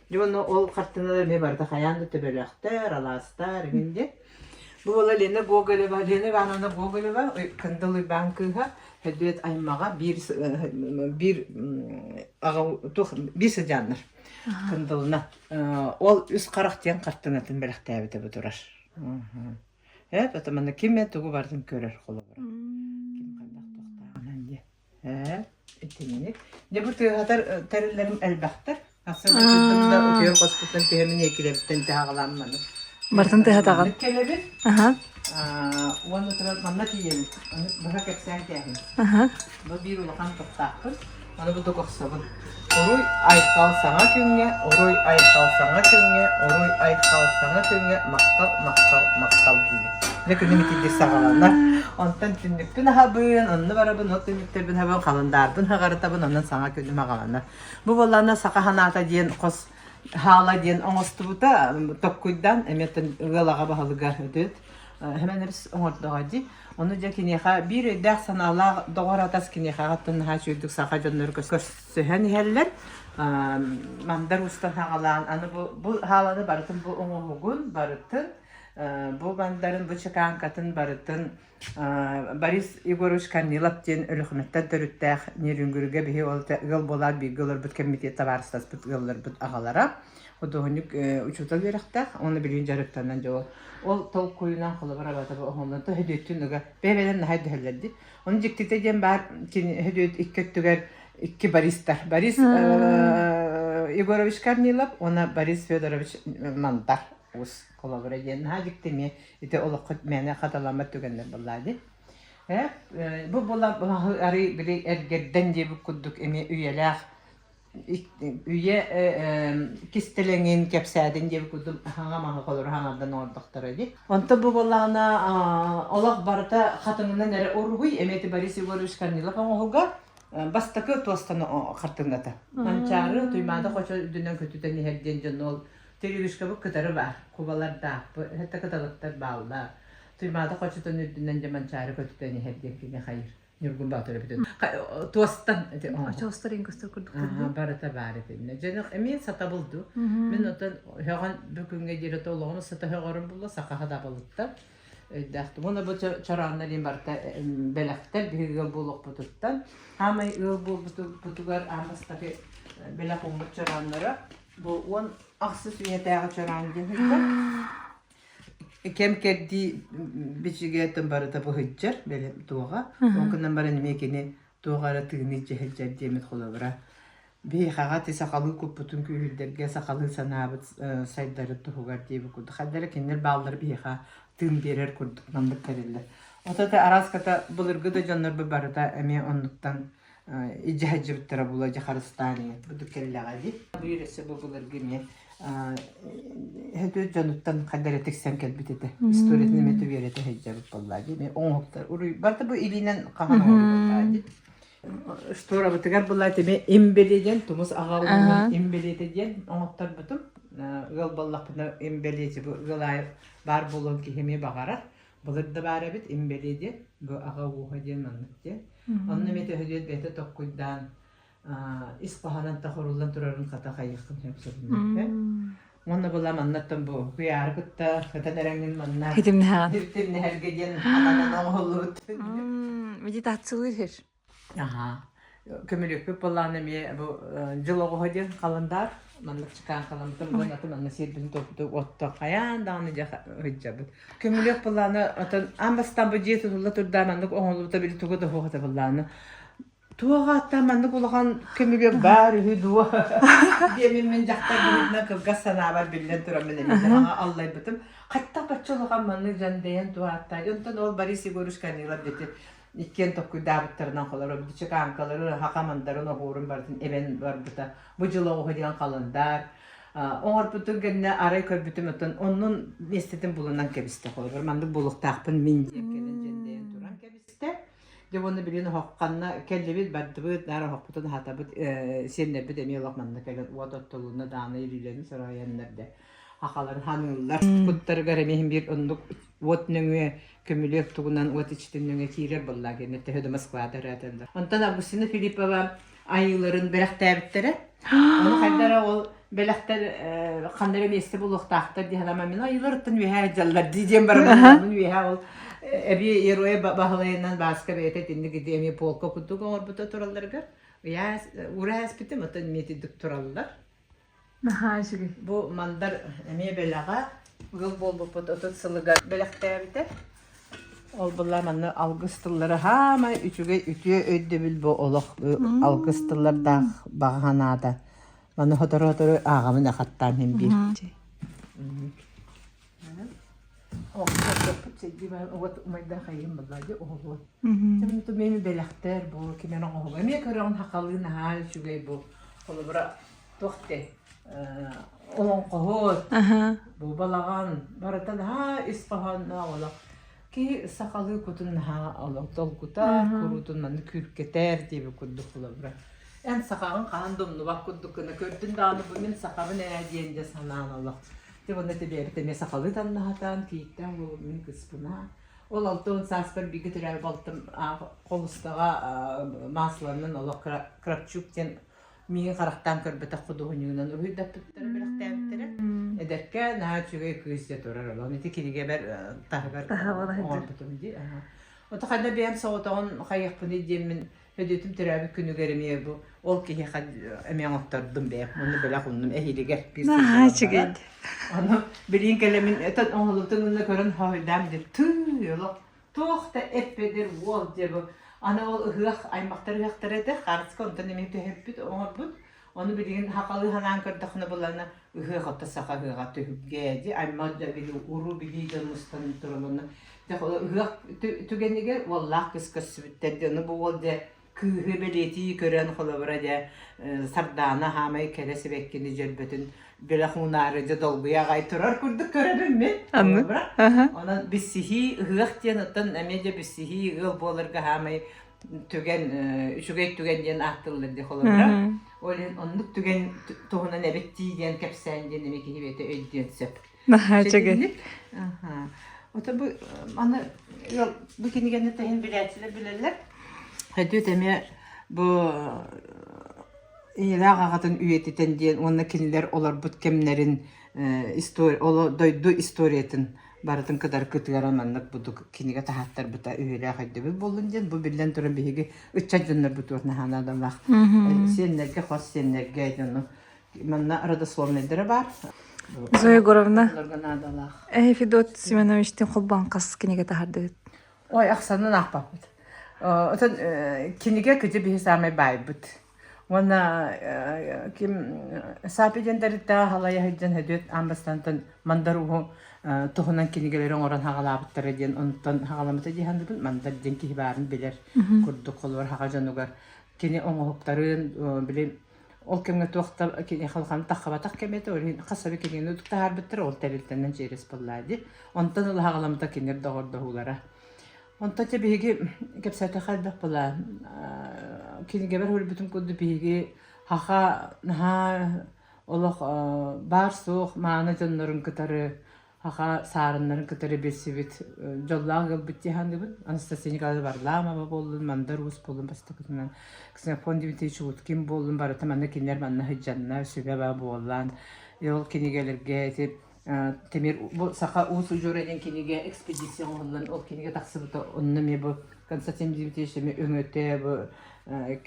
Дьэ уонна ол хартыыналар эмиэ барыта хайаан да төбөлөөхтөр, алаастар эҥин диэн. Бу буола Лена Гоголева, Лена Ивановна Гоголева, Кындыл Уйбаан кыыһа, Һөдүөт аймаҕа биир биир аҕа туох биир сыдьааннар Кындылына. Ол үс харах диэн хартыынатын бэлэхтээбитэ бу турар. Ээ, потом ким эмэ тугу барытын көрөр холобура. Ким ханнах туохтааҕынан диye. Ээ, итинник. Дьэ бу тыаһатар тэриллэрим элбэхтэр. Ахсын да утуйар хоспуттан түһэмин иэкилэбиттэн таһаҕалаан маны. Бартын тыаһатаҕын. Кэлэбин. Аха. Уонна туран манна тиийэбин. Аны быһа кэпсээн кээһин. Аха. Бу биир улахан топтаахпын. Аны бу докохсобун. Уруй айхал саҥа күҥҥэ, уруй айхал саҥа күҥҥэ, уруй айхал саҥа күҥҥэ махтал, махтал, махтал диибин. Дьэ күнүм итинник саҕаланар. Онтон түннүкпүн аһабын, онно барабын, ол түннүктэрбин аһабын, халандаарбын хаҕарытабын, онон саҥа күнүм аҕаланар. Бу буоллаҕына саха санаата диэн хос хаала диэн оҥостубута, токкуйдаан эмиэ ыал аҕа баһылыга өтөт Хэмэнэрис оҥордоҕо дии. Ону дьэ киниэхэ биир өйдөөх-санаалаах доҕор-атас киниэхэ аттан наһаа үчүгэйдик саха дьоннору көрсөһөн иһэллэр. Мандар устан хаҕалаан аны бу, бу хааланы барытын бу оҥоһугун барытын бу мандарын, бу чеканкатын барытын Борис Егорович Корнилов диэн Өлүөхүмэттэн төрүттээх Нерюнгүрүгэ биһи ол ыал буолаат бииргэ олорбут кэммитигэр табаарыстаспыт ыалларбыт аҕалара худуоһунньук учуутал үөрэхтээх уонна билигин дьарыктанан дьэ ол Ол толкуйунан холобур абата оһоллон Һөдүөттүн ыга бэйэ-бэйэлэрин наһаа өйдөһөллөр дии. Ону дьиктитэ диэн баар кини Һөдүөт икки өттүгэр икки Бористар. Борис Егорович Корнилов уонна Борис Федорович Мандар уус холобура диэн наһаа дьикти эмиэ ити олоххо мээнэ хатыламмат түгэннэр буоллаа дии. Бу була арый били эргэрдэн диэбит курдук эмиэ үйэлээх Үйэ кистэлэҥин кэпсээтин диэбит курдук хаҥа маһы холоро хаҥардан оҥордохторо дии. Онтон бу буоллаҕына олох барыта хатыҥынан эрэ уруһуй эмиэ ити Борис Егорович Корнилов оҥоһуга бастакы туостан хартыыната. Манчаары Туймаада хочо үрдүнэн көтүтэн иһэр диэн дьон ол телевишкабыт кытары баар, кубалардаахпыт, хэтэ кыталыктар бааллар. Туймаада хочотун үрдүнэн дьэ Манчаары көтүтэн иһэр диэн кини хайыр. Ньургун Баатыр эбитин туостан ити Очоостор иҥкөстөр курдук барыта баар этиннэ. Дьэ эмиэ сатабыл дуу. Мин отон өһөҕөн бу күҥҥэ диэри олоҕум сата өһөҕөрүм булла саха хадабылыттан өйдөөхтүм. Уонна бу чорааннар диэн барыта бэлэхтэр биһиги ыал буолуохпутуттан. Хаамай ыал буолбутугар аан бастакы бэлэх ууммут чорааннара бу 16 үйэтээҕи чораан диэн ыйдар. Кэм-кэрдии бичигэ барыта быһыддьар бэлэм туоҕа. Ол гынан баран эмиэ кини туох эрэ тыыны илдьэ сылдьар диэммит холобура. Биһиэхэҕэ ти сахалыы куппутун күүһүрдэргэ сахалыы санаабыт сайдарын туһугар диэбит курдук. Хайда эрэ кинилэр бааллара биһиэхэ тыын биэрэр курдук маннык тэриллэр. Ото да арааската былыргы да дьоннорбут барыта эмиэ оннуктан илдьэ сылдьыбыттара буолуо дьэ харыстаан ийэ бу кэллэҕэ дии. Биир өссө бу былыргы эмиэ Һөтүөт дьонуттан хайда эрэ тиксэн кэлбит этэ. Историятын эмиэ үөрэтэ сылдьабыт буоллаа дии. Эмиэ оҥоһуктар уруй барыта бу илиинэн хаһан оҥоһуллар дии. Шторабытыгар была эмиэ имбэлиэ диэн тумус аҕа ууһун имбэлиэтэ диэн оҥотторбутум. Ыал буоллахпына имбэлиэти бу ыал аайы баар буолуон киһи эмиэ баҕарар. Былыр да баар эбит имбэлиэ диэн, бу аҕа ууһа диэн маннык диэн. Онно эмиэ төһөлүөт бэйэтэ токкуйдаан ис хоһоонун тохоруллан турарын хата хайыаххын сөп Уонна была маннаттан бу куйаары кытта кытан эрэҥҥин манна Хитимнэһэҕин. хитимнэһэргэ диэн ананан оҥоһуллубут. Медитациялыыр сир. Аха. Көмүлүөкпүт буоллаҕына эмиэ бу дьыл оҕуһа диэн халандаар маннык чыкаан халаммытым уонна атын манна сиэрбитин туоппуту отто хайаан даҕаны дьэ сылдьабыт. Көмүлүөк буоллаҕына отон аан бастаан бу дьиэ тутулла турда маннык оҥоһуллубута били тугу да суох этэ буоллаҕына Туох ааттаах маннык улахан көмүлүөк баар үһү дуо диэмин мин дьахтар быһыытынан кылгас санаабар биллэн тураммын эмиэ хаҥа аллайбытым. Хаттах бачча улахан маннык дьэндэйэн туох ааттаах. Онтон ол Борис Егорович Корнилов дети иккиэн толкуйдаабыттарынан холоро чеканкалары, хаха мандарын, оһуорун барытын эбэн барбыта. Бу дьыл оҕуһа диэн халандаар. Оҥорбутун кэннэ арай көрбүтүм оттон оннун миэстэтин булунан кэбистэ. Холобур, маннык буолуохтаахпын мин диэн кэлэн дьэндэйэн туран кэбистэ. Дьэ уонна билигин оһохханна кэллибит, бардыбыт, наар оһохпутун аһатабыт, сиэннэрбит эмиэ олох манна кэлэн уот оттолунна даҕаны илиилэрин соройоннор да хахаларын ханыыллар. Куттарыгар эмиэ биир оннук уот нөҥүө көмүлүөк тугунан уот иччитин нөҥүө киирэр буоллаа гэнэ төһө да Москвада ырааталлар. Онтон Августина Филиппова айыыларын бэлэхтээбиттэрэ. Ону хайдара ол бэлэхтэр ханна эрэ миэстэ булуохтаахтар дии санаама мин айыыларыттан үөһээ дьаллар дии диэн бараммын үөһээ ол эбии Ероя Баһылайынан Бааска бэйэтэ итинник ити эмиэ полка курдук оҥорбута туралларыгар ыйаас ура эспитим оттон эмиэ итинник тураллар. Наһаа үчүгэй. Бу мандар эмиэ бэлэҕэ ыал буолбуппут 30 сылыгар бэлэхтээбитэ. Ол буолла манна алгыс тыллара хаамай үчүгэй үтүө өйдөбүл бу олох алгыс тыллардаах баҕа санаата. Маны сотору-сотору ааҕабын ахаттаан иһин биир. Бэлэхтэр бу кимэн оҥоһуга эмиэ көрөҕүн хахалыы наһаа үчүгэй бу холобура туох диэй олоҥхоһут бу балаҕан барыта наһаа ис хоһоонноох олох киһи сахалыы кутун наһаа олох долгутар куруутун маннык күүркэтэр диэбит курдук холобура эн сахаҕын хаһан да умнубат курдук гына көрдүн даҕаны бу мин сахабын ээ диэн дьэ санаан олох дьэ уонна тибиэбит эмиэ сахалыы таннаһатаан кийииттээх уолум мин кыыспына ол 60 сааспар бииргэ төрөөбүт балтым холустаҕа масланан олох Кравчук диэн миигин харахтаан көрбөтөх худуоһунньугунан уруһуйдаппыттара, бэлэхтээбиттэрэ. Эдэркэ наһаа үчүгэй кыыс дьэ турар олоҕун. Ити кинигэбэр таһыгар оҥорбутум дии. Ото ханна бэйэм соҕотоҕун хайыахпыный диэммин Өдүөтүм төрөөбүт күнүгэр эмиэ бу ол киһиэхэ эмиэ оҥоттордум бэйэм. Онно бэлэх ууннум эһиилигэр биир сыл Наһаа буолан үчүгэй. баран. Ону билигин кэлэммин этэн оҥоһуллубутун гына көрөн хоһуйдаам диэн тыы олох Туох да эппэдэр уол дьэ бу аны ол ыһыах аймахтар ыһыахтара этэ хаарыска онтон эмиэ түһэрбит оҥорбут ону билигин сахалыы санаан көрдөххүнэ булана ыһыах ото саха ыһыаҕа түһүлгэ дьи аймах дьэ били уруу билии дьон мустан тураллана дьэ ыһыах түгэнигэр уоллаах кыыс көрсүбүттэр дьэ ону бу уол дьэ кыыһы бэлиэтии көрөн холобура дьэ Сардаана хаамай кэрэ сибэккини дьөрбөтүн бэлэх уунаары дьэ долгуйа аҕай турар курдук көрөбүн мин холобура онон биссиһии ыһыах диэн оттон эмиэ дьэ биссиһии ыал буоларга хаамай түгэн үчүгэй түгэн диэн ааттыллар дии холобура ол иһин оннук түгэн туһунан эбит дии диэн кэпсээн диэн эмиэ киһи бэйэтэ өйдүөн сөп Наһаа үчүгэй. Ото бу аны бу кинигэни тэһин билээччилэр билэллэр. Хэдүүт эмиэ бу ийэлээх аҕатын үйэтитэн диэн уонна кинилэр олорбут кэмнэрин история дойду историятын барытын кытары кытыаран маннык будук кинигэ таһааттарбыта үйэлээх өйдөбүл буоллун диэн бу биллэн туран биһиги ыччат дьоннорбутугар наһаа наадалаах сиэннэргэ хос сиэннэргэ дьону Манна родословнайдара баар. Зоя Егоровна, наадалаах. Эһи Федот Семеновичтин холбоон хас кинигэ таһардыгыт? Ой, ахсанын аахпаппыт. Отон кинигэ кыдьы биһи саамай баайбыт. Уонна ким Сапи диэн тэрилтэҕэ халайа сылдьан Хөдүөт аан бастаантан Мандар Ууһу туһунан кинигэлэри оҥорон хаҕалаабыттара диэн онтон хаҕаламмыта дии саныыбын. Мандар диэн киһи баарын билэр курдук холобур хаҕа дьонугар кини оҥоһуктарын били Ол кэмҥэ туох да киниэхэ улахан таххабатах кэмэ этэ, ол иһин хас эмэ кинигэни таһаарбыттара, ол тэрилтэнэн через буоллаа дии. Онтон ыла аҕаламмыта кинилэр доҕордоһуулара. Онтон дьэ биһиги кэпсээтэххэ элбэх буолаа. Кинигэбэр өлбүтүм курдук биһиги хаха наһаа олох баар-суох мааны дьоннорун кытары Саха саарыннарын кытары билсибит дьоллоох ыалбыт дии саныыбын. Анастасия Николаевна Варламова буоллун, Мандар Уус буоллун бастакытынан, Ксенофонт Дмитриевич Уткин буоллун, барыта манна кинилэр манна сылдьаннар, сүбэ-аба буоллаан, ол кинигэлэргэ ити Тимир бу Саха Уус удьуора диэн кинигэ экспедиция оҥоһуллан ол кинигэ тахсыбыта онно эмиэ бу Константин Дмитриевич эмиэ өҥөтө бу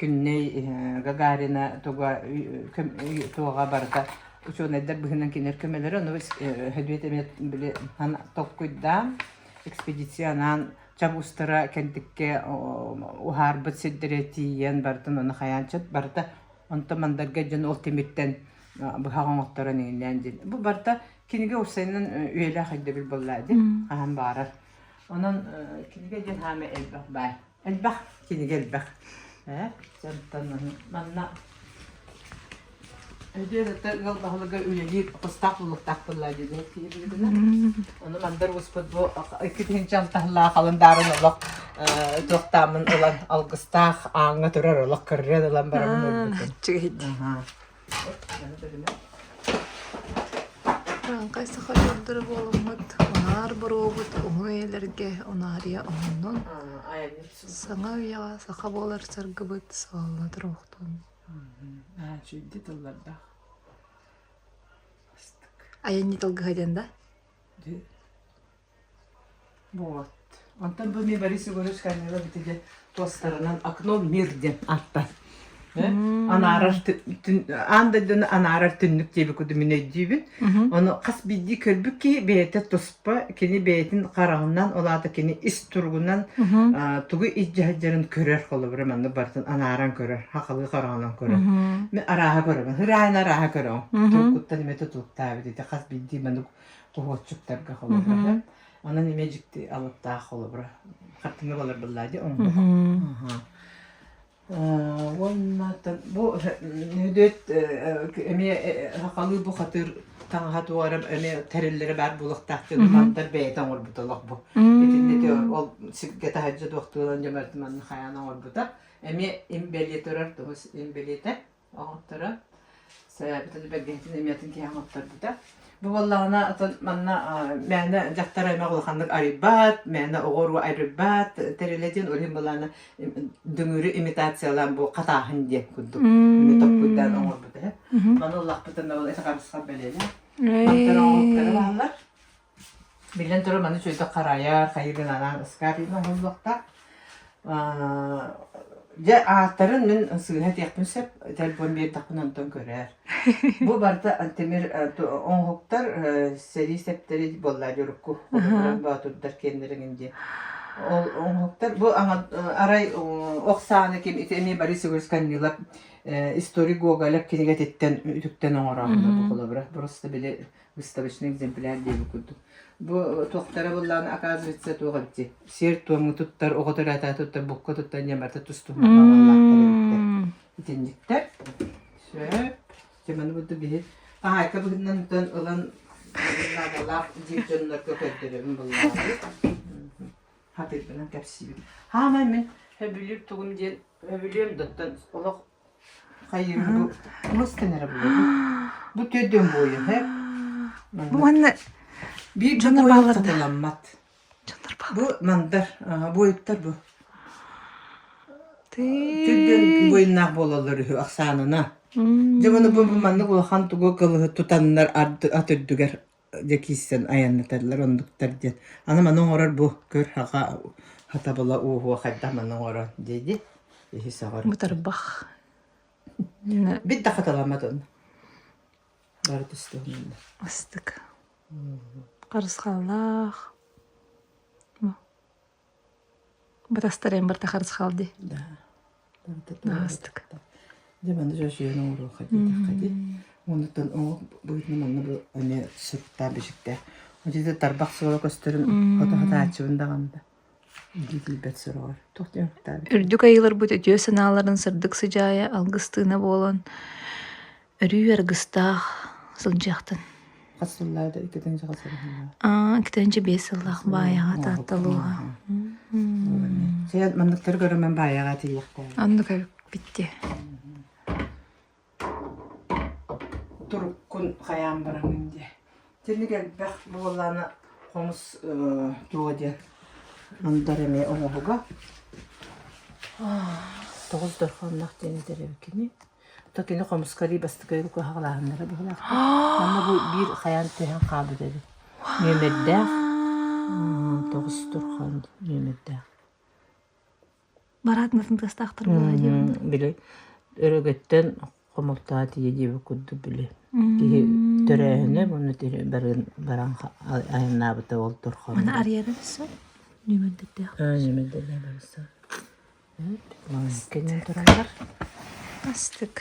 Күннэй Гагарина туга туоҕа барыта учуонайдар быһыынан кинилэр көмөлөрө ону Хөдүөт эмиэ били толкуйдаан экспедиция анаан чабустара кэнтиккэ уһаарбыт сирдэрэ тиийэн барытын ону хайаан чат барыта онтон мандарга дьон ол тимиртэн быһах оҥотторон иҥиннээн диэн бу барыта кинигэ уопсайынан үйэлээх өйдөбүл буолла дии хаһан баарар онон кинигэ диэн хаама элбэх баай Элбэх кинигэ элбэх. Ээ, дьонтон манна. Өйдүө ыал баһылыга үлэлиир хостаах булуктаах буолла диэн киһи билигинэ. Ону мандар успут бу 2006 сыллаах халандаарын олох туохтаамын ылан алгыстаах ааҥҥа турар олох көррөн ылан барамын өлбүтүм. Чүгэйди. Урааҥхай саха дьордоро буоламмыт, унаар боруобут уһун үйэлэргэ унаарыйа оһоннун, саҥа үйэҕэ саха буолар саргыбыт саҕалана туруохтун. Чүйдү тыллардаах. Айанньыт алгыһа диэн да? Вот. Онтон бу ми Борис Егорович Корнилов итиде туостарынан «Окно в мир» диэн аатта. Анаарар аан дойдуну анаарар түннүк диэби курдук мин өйдүүбүн. Ону хас биирдии көрбүт киһи бэйэтэ туспа, кини бэйэтин хараҕынан, ол аата кини ис туругунан тугу илдьэ көрөр холобура маннык барытын анааран көрөр, хахалыы хараҕынан көрөр. Мин арааһа көрөбүн, хыраайын арааһа көрөҕүн. Туруккуттан эмэ тутулуктаабыт ити хас биирдии маннык хоһуоччуктарга холобура. Онон эмиэ дьикти алыптаах холобура. Хартыына болар быллаа ди оҥоһук. Уонна бу Үдөт эмиэ сахалыы бу хатыр таҥаһа туора эмиэ тэриллэрэ баар буолуохтаах диэн мандар бэйэтэ оҥорбута олох бу. Итиннэ ол сиргэ таһырдьа туохтууран дьоморт манна хайаан оҥорбута. Эмиэ им бэлиэ турар туһус им бэлиэтэ. оҥотторо сэрээбитин бэргэһэтин эмиэтин киһи оҥотторбута бу буоллаҕына атын манна мээнэ дьахтар аймах улаханнык арыйбат мээнэ оҕо-уруу арыйбат тэрилэ диэн ол иһин былаана дүҥүрү имитациялаан бу хатааһын диэн курдук эмиэ токкуйдаан оҥорбута маны ыллахпытына ол ити харысхал бэлиэлээх мантан оҥоһуктара бааллар Биллэн турар, маны үчүгэйдик харайар, хайыы гынан анаан ыскаап иһин оҥоһуллуохтаах. Дьэ, ааттарын мин сыыһа этиэхпин сөп, телефон биэрдэхпинэ онтон көрөөр. Бу барыта тимир оҥоһуктар сэрии сэптэри буолла дьурукку боотурдар киэннэрин диэн. Ол оҥоһуктар бу арай ох сааны ким ити эмиэ Борис Егорович Корнилов историк Гоголев кинигэтиттэн үтүктэн оҥороохтор бу холобура. Просто били выставочный экземпляр диэбит курдук. Бу туохтара буллаҕына, оказывается, туох эбити сиэр-туомҥа туттар, оҕо төрөөтө туттар, букка туттар диэн барыта тус-туһунан аналлаахтар эбиттэр. Итинниктэр. Сөп. Дьэ, маны бурдук биһи хаһаайка быһыытынан тутан ылан наадалаах диир дьоннорго көрдөрөбүн буллаҕына. Хатыырбынан кэпсиибин. Хаамай мин сөбүлүүр тугум диэн сөбүлүөм да олох Хайыыр бу мас тэнэрэ буолуо. Бу төрдүөн буойу, һэ? Бу манна Биир дьоннор буойу бааллар да. хатыламмат. Дьоннор бааллар. Бу мандар, буойуттар бу. Төрдүөн Тыы. буойуннаах буолаллар үһү ахсаанына. Дьэ маны бу маннык улахан тугу кылыһы тутаннар ат үрдүгэр дьэ киирсэн айаннаталлар оннуктар диэн. Аны маны оҥорор бу көр хаха хатабыла ууһуо хайдах маны оҥорор диэди иһи саҕар. Бу тарбах. Бит да хаталаммат онно. Бары түстүһүннэр. Астык. Харысхаллаах. Батастарыам барыта харысхал дии. Да. Астык. Дьэ манна дьэ оҥоруохха диэтэххэ дии. Оннуттан оҥо быһыытынан манна бу эмиэ суруктаах бичиктээх. Ити тарбах суола көстөрүн хото хатааччыбын даҕаны да. Илии суругар. Туох диэн суруктаабыт? Үрдүк айыыларбыт үтүө санааларын сырдык сыдьаайа алгыс тыына буолан өрүү аргыстаах сылдьыахтын. Хас сыллаах да иккитинчи хас сыллаах. Аа, иккитинчи биэс сыллаах баайаҕа Таатталууга. Сен манныктары көрөмөн баайаҕа тиийиэхтээх. Оннук эбит Туруккун хайаан бараҥын диэ. Тинник элбэх буоллаана хомус туо диэн мандар эмиэ оҥоһуга. Тоҕус дорхоонноох диэн этэр эбиккини. То кини хомускалыы бастакы куһаҕалааһыннара быһыылаахтар. Манна бу биир хайаан түһэн хаалбыт эбит. Нүөмэрдээх тоҕус турхан нүөмэрдээх. Бараат матын тыастаахтар буолаа диэн. Били өрөгөттөн хомолтоҕо тиийэ диэбит курдук били киһи төрөөһүнэ уонна баран баран айаннаабыта ол турхан. Маны арыйара өссө нүөмэрдэрдээх. Нүөмэрдэрдээх барыса. Кэннин тураллар. Астык.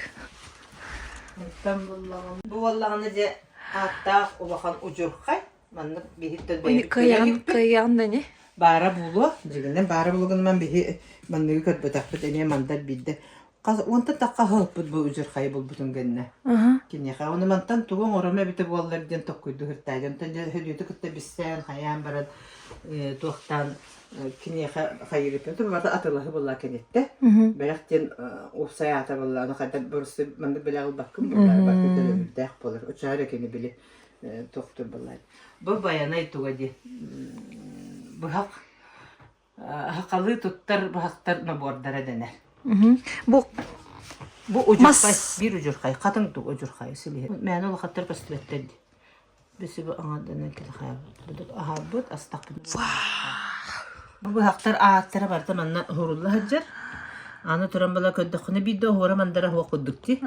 Бу буоллаҕына дьэ ааттаах улахан удьурхай маннык биһиттэн Кыайаҕын кыайаҕын да ини. Баара буолуо, дьигинэн баара буолугунан биһи манныгы көрбөтөхпүт эмиэ мандар биирдэ. Онтон тахха аһылпыт бу удьурхайы булбутун гэннэ. Киниэхэ оны мантан тугу оҥором эбитэ буоллар диэн токкуйду һыртаайда. Онтон дьэ Һөдүөтү кытта биссээн хайаан баран туохтаан киниэхэ хайыырыттан барыта атылаһы булла киниттэ. Бэлэх диэн уопсай аата буолла. Ону хайдах боростуой маннык бэлэх ылбаккын буоллар барыта төлөбүрдээх буолар. Оччоҕо эрэ кини били туохтур буолла. Бу байанай туга диэн быһах Хахалыы туттар быһахтар нобуордара дэнэр. Бу Бу удьурхай, биир удьурхай, хатыҥ тук удьурхай силиһи. Мээнэ улахаттар көстүбэттэр дии. Бисиби аҥарданан килихаабыт, аһаабыт, астахпыт. Бу быһахтар ааттара барыта манна уһурулла сылдьар. Аны туран бала көрдөххүнэ биирдэ оһуора мандара оһуох курдук дии.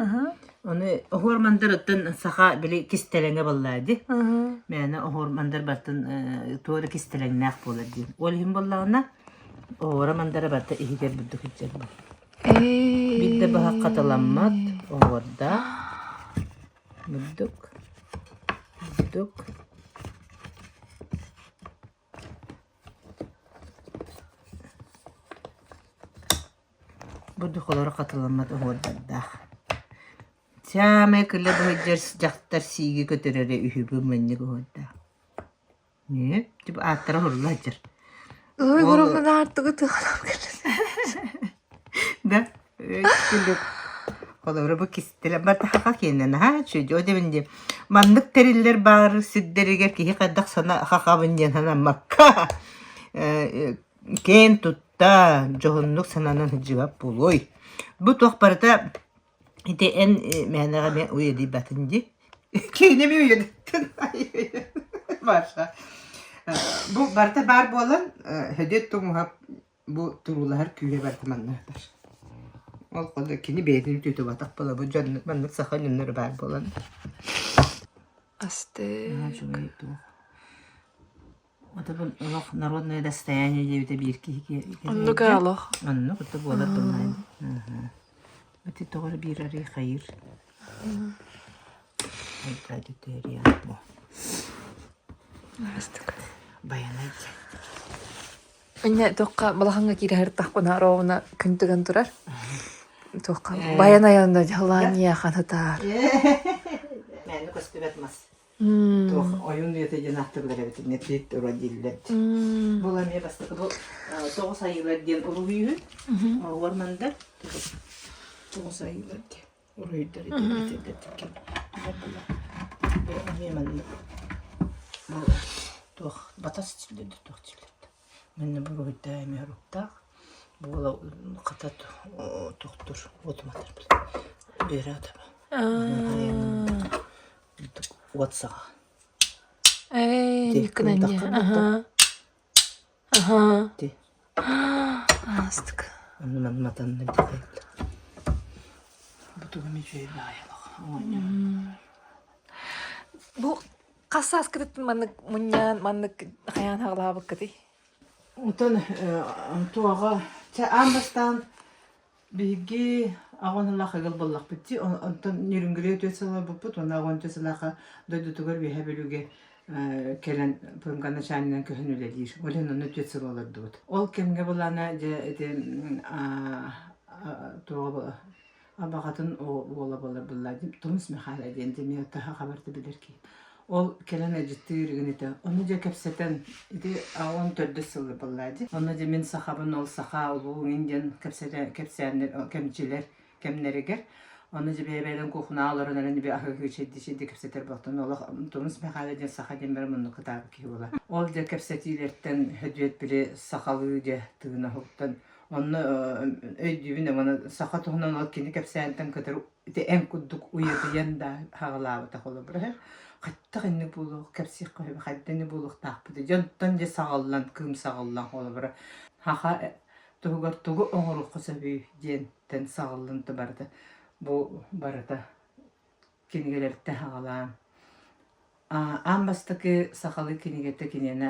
Ону оһуор мандарыттан саха били кистэлэҥэ буоллаа дии. Мээнэ оһуор мандар бартын туора кистэлэҥнээх буолар диэн. Ол иһин буоллаҕына оһуора мандара барыта иһигэр бурдук илдьэр буолар. Биирдэ быһах хатыламмат оһуордаах бурдук бурдук Бу духолоро хатыламмат оһуордардаах. Саамай кыла быһыдьар дьахтар сииги көтөрөрө үһү бу манньык оһуордаах. Ньүө, типа ааттара уһурулла сылдьар. Ой, Ол гурумнан аартыгы тыалам да күлүк холобура бу кистэлэ барта хаха киэнэ наһаа үчүгэй дьэ диэн маннык тэриллэр баар сирдэригэр киһи хайдах сана хахабын диэн санаммакка киэн тутта дьоһуннук сананан сылдьыбат буолуой бу туох барыта ити эн мээнэҕэ эмиэ уйадыйбатын дии киинэми уйадыттын Маша бу барыта баар буолан Хөдүөт Тумуһап Бу туруулаһар күүһэ барыта манна сытар. Ол курдук кини бэйэтин үтүөтүбатах буола бу дьон маннык саха дьонноро баар буолан. Астык. Үчүгэй туох. Отубун олох народное достояние диэбитэ биир киһи Оннук ээ олох. Оннук ото буолар тыллаан. Ити тоҕо эрэ биир арый хайыр. Астык. Байанай Инньэ туохха балаҕаҥҥа киирэ сырыттахпына ровно күн тыган турар. Туохха баян айанна дьалаанья ханытаар. Мээнэ көстүбэт мас. Туох ойун үйэтэ диэн ааттыыллар эбит инньэ тиит тура дииллэр. Бу эмиэ бастакы бу тоҕус айыылар диэн уруһуйу уормандар тоҕус айыылар диэн уруһуйдар итиэтэ Бу эмиэ маннык бу туох батас силлэрдэ туох силлэрдэ. Манна бу уруһуйдаа эмиэ уруктаах. Буола хата тохтур уотуматар үөрэ атаба. Уот саҕа. Ээ, Ти Аха. Аха. Ти. Астык. Онну манна матанна дихайла. Бу тугум үчүгэй баайалах. Бу хас сааскытыттан маннык мунньаан, маннык хайаан хаҕалаабыккытый? Онтон туоҕа чэ аан бастаан Биһиги аҕан сыллаах ыал буоллахпыт дии. Онтон Нерюнгри үтүө сыл олорбуппут уонна аҕан үтүө сыллаахха дойдутугар Үөһээ Бүлүүгэ кэлэн ПМК начальнигынан көһөн үлэлиир. Ол иһин онно үтүө сыл олордубут. Ол кэмҥэ былаана дьэ ити туоҕа абаҕатын уола буолар буолла Тумус Михайло диэн дьэ таһа хабарты билэр киһи. Ол кэлэн ыдьыттыыр игин этэ. Ону дьэ кэпсэтэн, ити 14 сылы буолла дии. Онно дьэ мин сахабын ол саха улуу иҥин диэн кэпсэтэ кэпсээннэр кэмчилэр кэмнэригэр. Ону дьэ бэйэ-бэйэлэрин куухунаҕа олорон эрэн би аһыы чэйди чэйди кэпсэтэр буолтан олох Тумус Михайло диэн саха диэн бары муннук кытаабыт киһи буола. Ол дьэ кэпсэтиилэртэн Хөдүөт били сахалыы дьэ тыына уһуктан онно өйдүүбүн аны саха туһунан ол кини кэпсээнтэн кытары ити эн курдук уйадыйан да хаҕалаабыта холобура хайдах инник буолуох кэпсиэххэ сөбө хайда инник буолуохтаахпыт дьонтон дьэ саҕаллан кыым саҕаллан холобура хаха туһугар тугу оҥоруохха сөбүй диэнтэн саҕаллан барыта бу барыта кинигэлэртэн хаҕалаан аан бастакы сахалыы кинигэтэ киниэнэ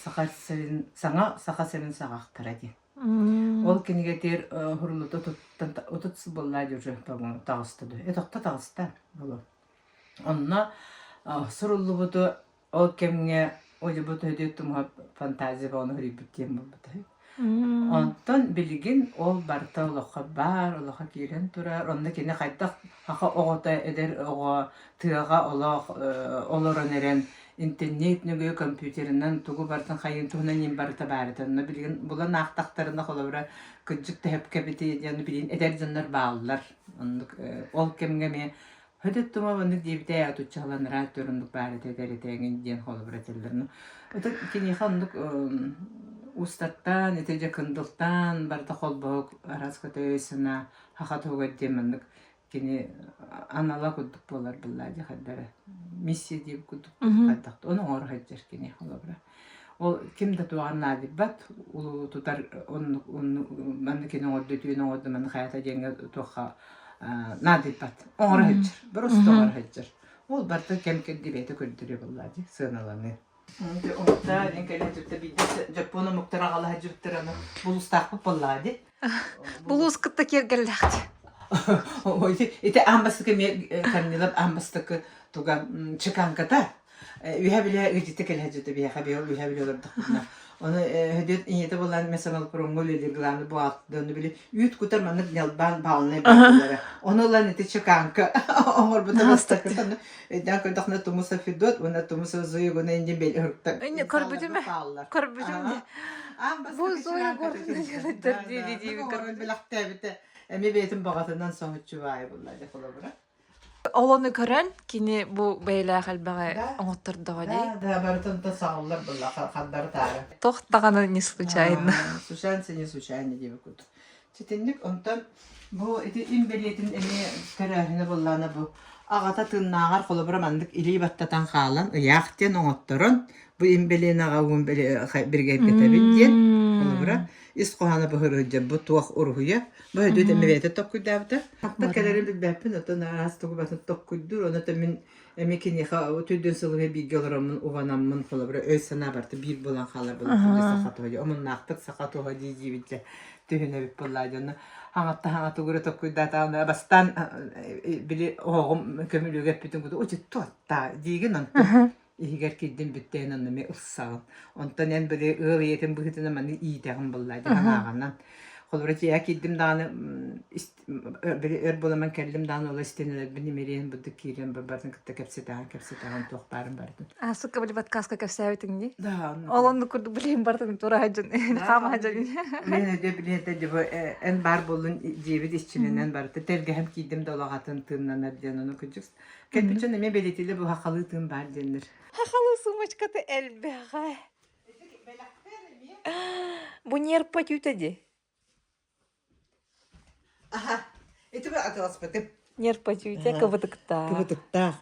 саха сирин саҥа саха сирин саҕахтара диэн Ол кинигэтигэр уһуруллубута отуттан 30 сыл буолла дии уже по-моему таҕыста дуо этохто таҕыста буолуо. Онно суруллубуту ол кэмҥэ Одьубут Өдүөт Тумуһап фантазия бөҕөнү суруйбут диэн буолбута. Онтон билигин ол барыта олоххо баар, олоххо киирэн турар. Онно кини хайдах саха оҕото, эдэр оҕо тыаҕа олох олорон эрэн интернет нөҥүө компьютерынан тугу барытын хайыын туһунан иин барыта баар этэ. Онно билигин булан аахтахтарына холобура кырдьык төһөпкө эбитий диэн билигин эдэр дьоннор бааллар. Оннук ол кэмҥэ эмиэ Хөдөт тума маннык диэбитэ ээ отуччаланара түөр оннук баар этэ этэр этэ эҥин диэн холобур этэллэр. Ну, это киниэхэ оннук устаттаан, ити дьэ кындылтаан барыта холбоһук араас көтөй санаа хаха туһугар диэн маннык кини анала курдук буолар быллаа дьэ хайдара миссия диэбит курдук хайдах ону оҥоро сылдьар кини холобура. Ол ким да туоҕан наадыйбат, улуутутар оннук маннык кини оҥордо, үтүөнү оҥордо, маннык хайата диэҥҥэ туохха наадыйбат. Оҥоро сылдьар, просто оҥоро сылдьар. Ол барыта кэм кэрди бэйэтэ көрдөрүө буоллаа дии, сыаналаныы. Омуктар диэн кэлэн түптэ биирдэ дьоппуон омуктар аҕалаһа дьүттэр аны булуустаахпыт буоллаҕа дии. Булуус кытта киэргэллэхти. Ити аан бастакы эмиэ Корнилов аан бастакы туга чеканката Үһэ билэ ыдьыты кэлэ дьыты биһиэхэ биһи үһэ билэ олордохпутуна. Ону Хөдүөт ийэтэ буолан мен саналпромҥа үлэлиир главный буолааттан ону били үүт кутар маннык ньалбаан баалынай бааллара. Ону ылан ити чеканка оҥорбута бастакытан өйдөөн көрдөхүнэ Тумусов Федот уонна Тумусов Зоя Егоровна иннин бэл ыһыктар. Көрбүтүм көрбүтүм Бу Зоя Егоровна дии дии бэлэхтээбитэ. Эми бэйэтин баҕатынан соһуччу баайы булла дьэ холобура. Ол ону көрөн, кини бу бэйэлээх элбэҕи оҥоттордоҕо дии. Да, да, барытын да саҕыллар буолла, хардары таары. Туох даҕаны не случайно. Случайно не случайно диэбит курдук. Ситинник онтон бу ити им бэлиэтин эмиэ төрөөһүнэ буоллаҕына бу аҕата тыыннааҕар холобура маннык илии баттатан хаалан ыйаах диэн оҥотторон бу им бэлиэни аҕа уун биригэргэтэбин диэн холобура ис хоһооно быһырыдьа бу туох уруһуйа Бу өйдүт эмэ бэйэтэ токкуйдаабыта. Хантан кэлэрин билбэппин, оттон араас тугу барытын токкуйдуур. Онон мин эмиэ киниэхэ түрдүн сылыга бииргэ олороммун, убанаммын, холобура, өй-санаа барыта биир буолан хаалар буолан саха туһа дии. Омуннаахтык саха туһа дии диибит дьэ түһүнэбит буоллаа дьоно. Хаҥатта хаҥа тугу эрэ токкуйдаатаҕына бастаан били оһоҕум көмүлүөгэ эппитин курдук учуттуоттаа диигин онтон иһигэр киирдим бүттээн онно эмиэ ылсаҕын. Онтон эн били ыал ийэтин быһыытынан маны иитэҕин буоллаа дии санааҕынан. Холобура дьиэҕэ киирдим даҕаны били өр буоламан кэллим даҕаны ол истиэнэлэрбин имэрийэн бурдук киирэн барбатын кытта кэпсэтэҕин кэпсэтэҕин туох баарын барытын. А сука били подкастка кэпсээбитиҥ дии. Да, Ол оннук курдук билиһин барытын тура сылдьан хаама сылдьан. Мен өйдө билиэтэ дьыбы эн баар буоллун дьиэбит иччилэнэн барыта тэлгэһэм киирдим да олох атын тыыннанар диэн ону кырдьык Кэлбиччэн эмиэ бэлиэтиилэ бу хахалыы тыын баар диэннэр. Хахалыы сумочката элбэҕэ. Бу нерпа түүтэ дии. Аха, ити бу атыласпытым. Нерпа түүтэ кыбытыктаах. Кыбытыктаах.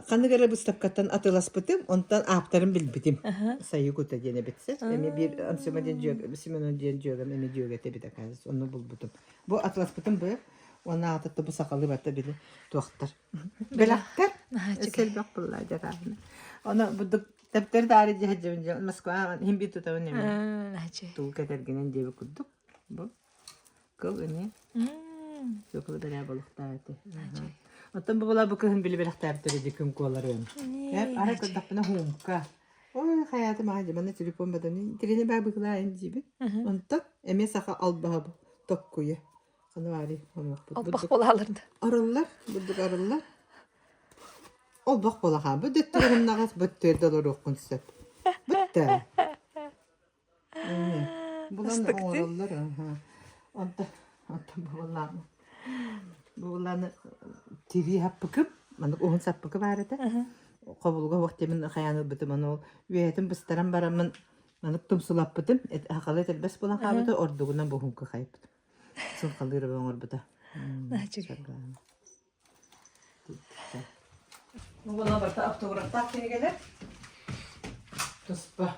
Ханнык эрэ быыстапкаттан атыласпытым, онтон ааптарын билбитим. Сайыгута диэн эбитсэ. Эми биир Ансима диэн дьүөг, Семен диэн дьүөгэм эми дьүөгэтэ эбит оказывается, онно булбутум. Бу атыласпытым бу. Уонна аатыта бу сахалыы барта били туохтар. Бэлэхтэр. Элбэх булла дьараабына. Оны будук тэптер даары дьэһэдьэбин Москва хим бит тутабын эми. Тул кэтэргинен диэби курдук. Бу кыл эми. Соколу бэрээ болуктаа эти. Оттон бу була бу кыһын били бэлэхтээбиттэр ди күн куоларын. Арай көрдөхпүнэ хуумка. Ой, хайаатым аҕай манна телефон батаны. Тирини баа быһылаайын диибин. Онтон эмиэ саха албаһа бу токкуйа. Ханвари хонуохпут. Олбох буолааларда. Арыллар, бурдук арыллар. Олбох буолаха. Бу дөттөрүннаҕас бөттүөрдө олоруоххун сөп. Бүттэ. Булан оҥороллор. Онто онтон буоллааны. Буоллааны тирии хаппыкым, маннык уһун саппыкы баар этэ. Хобулуга уох тимин хайаан ылбытым, аны ол үөһэтин быстаран бараммын маннык тумсулаппытым, хахалы этэрбэс буолан хаалбыта, ордугунан буһунка хайпытым. Сылхалыыр оҥорбута. Уонна барыта автографтаах кинигэлэр. Туспа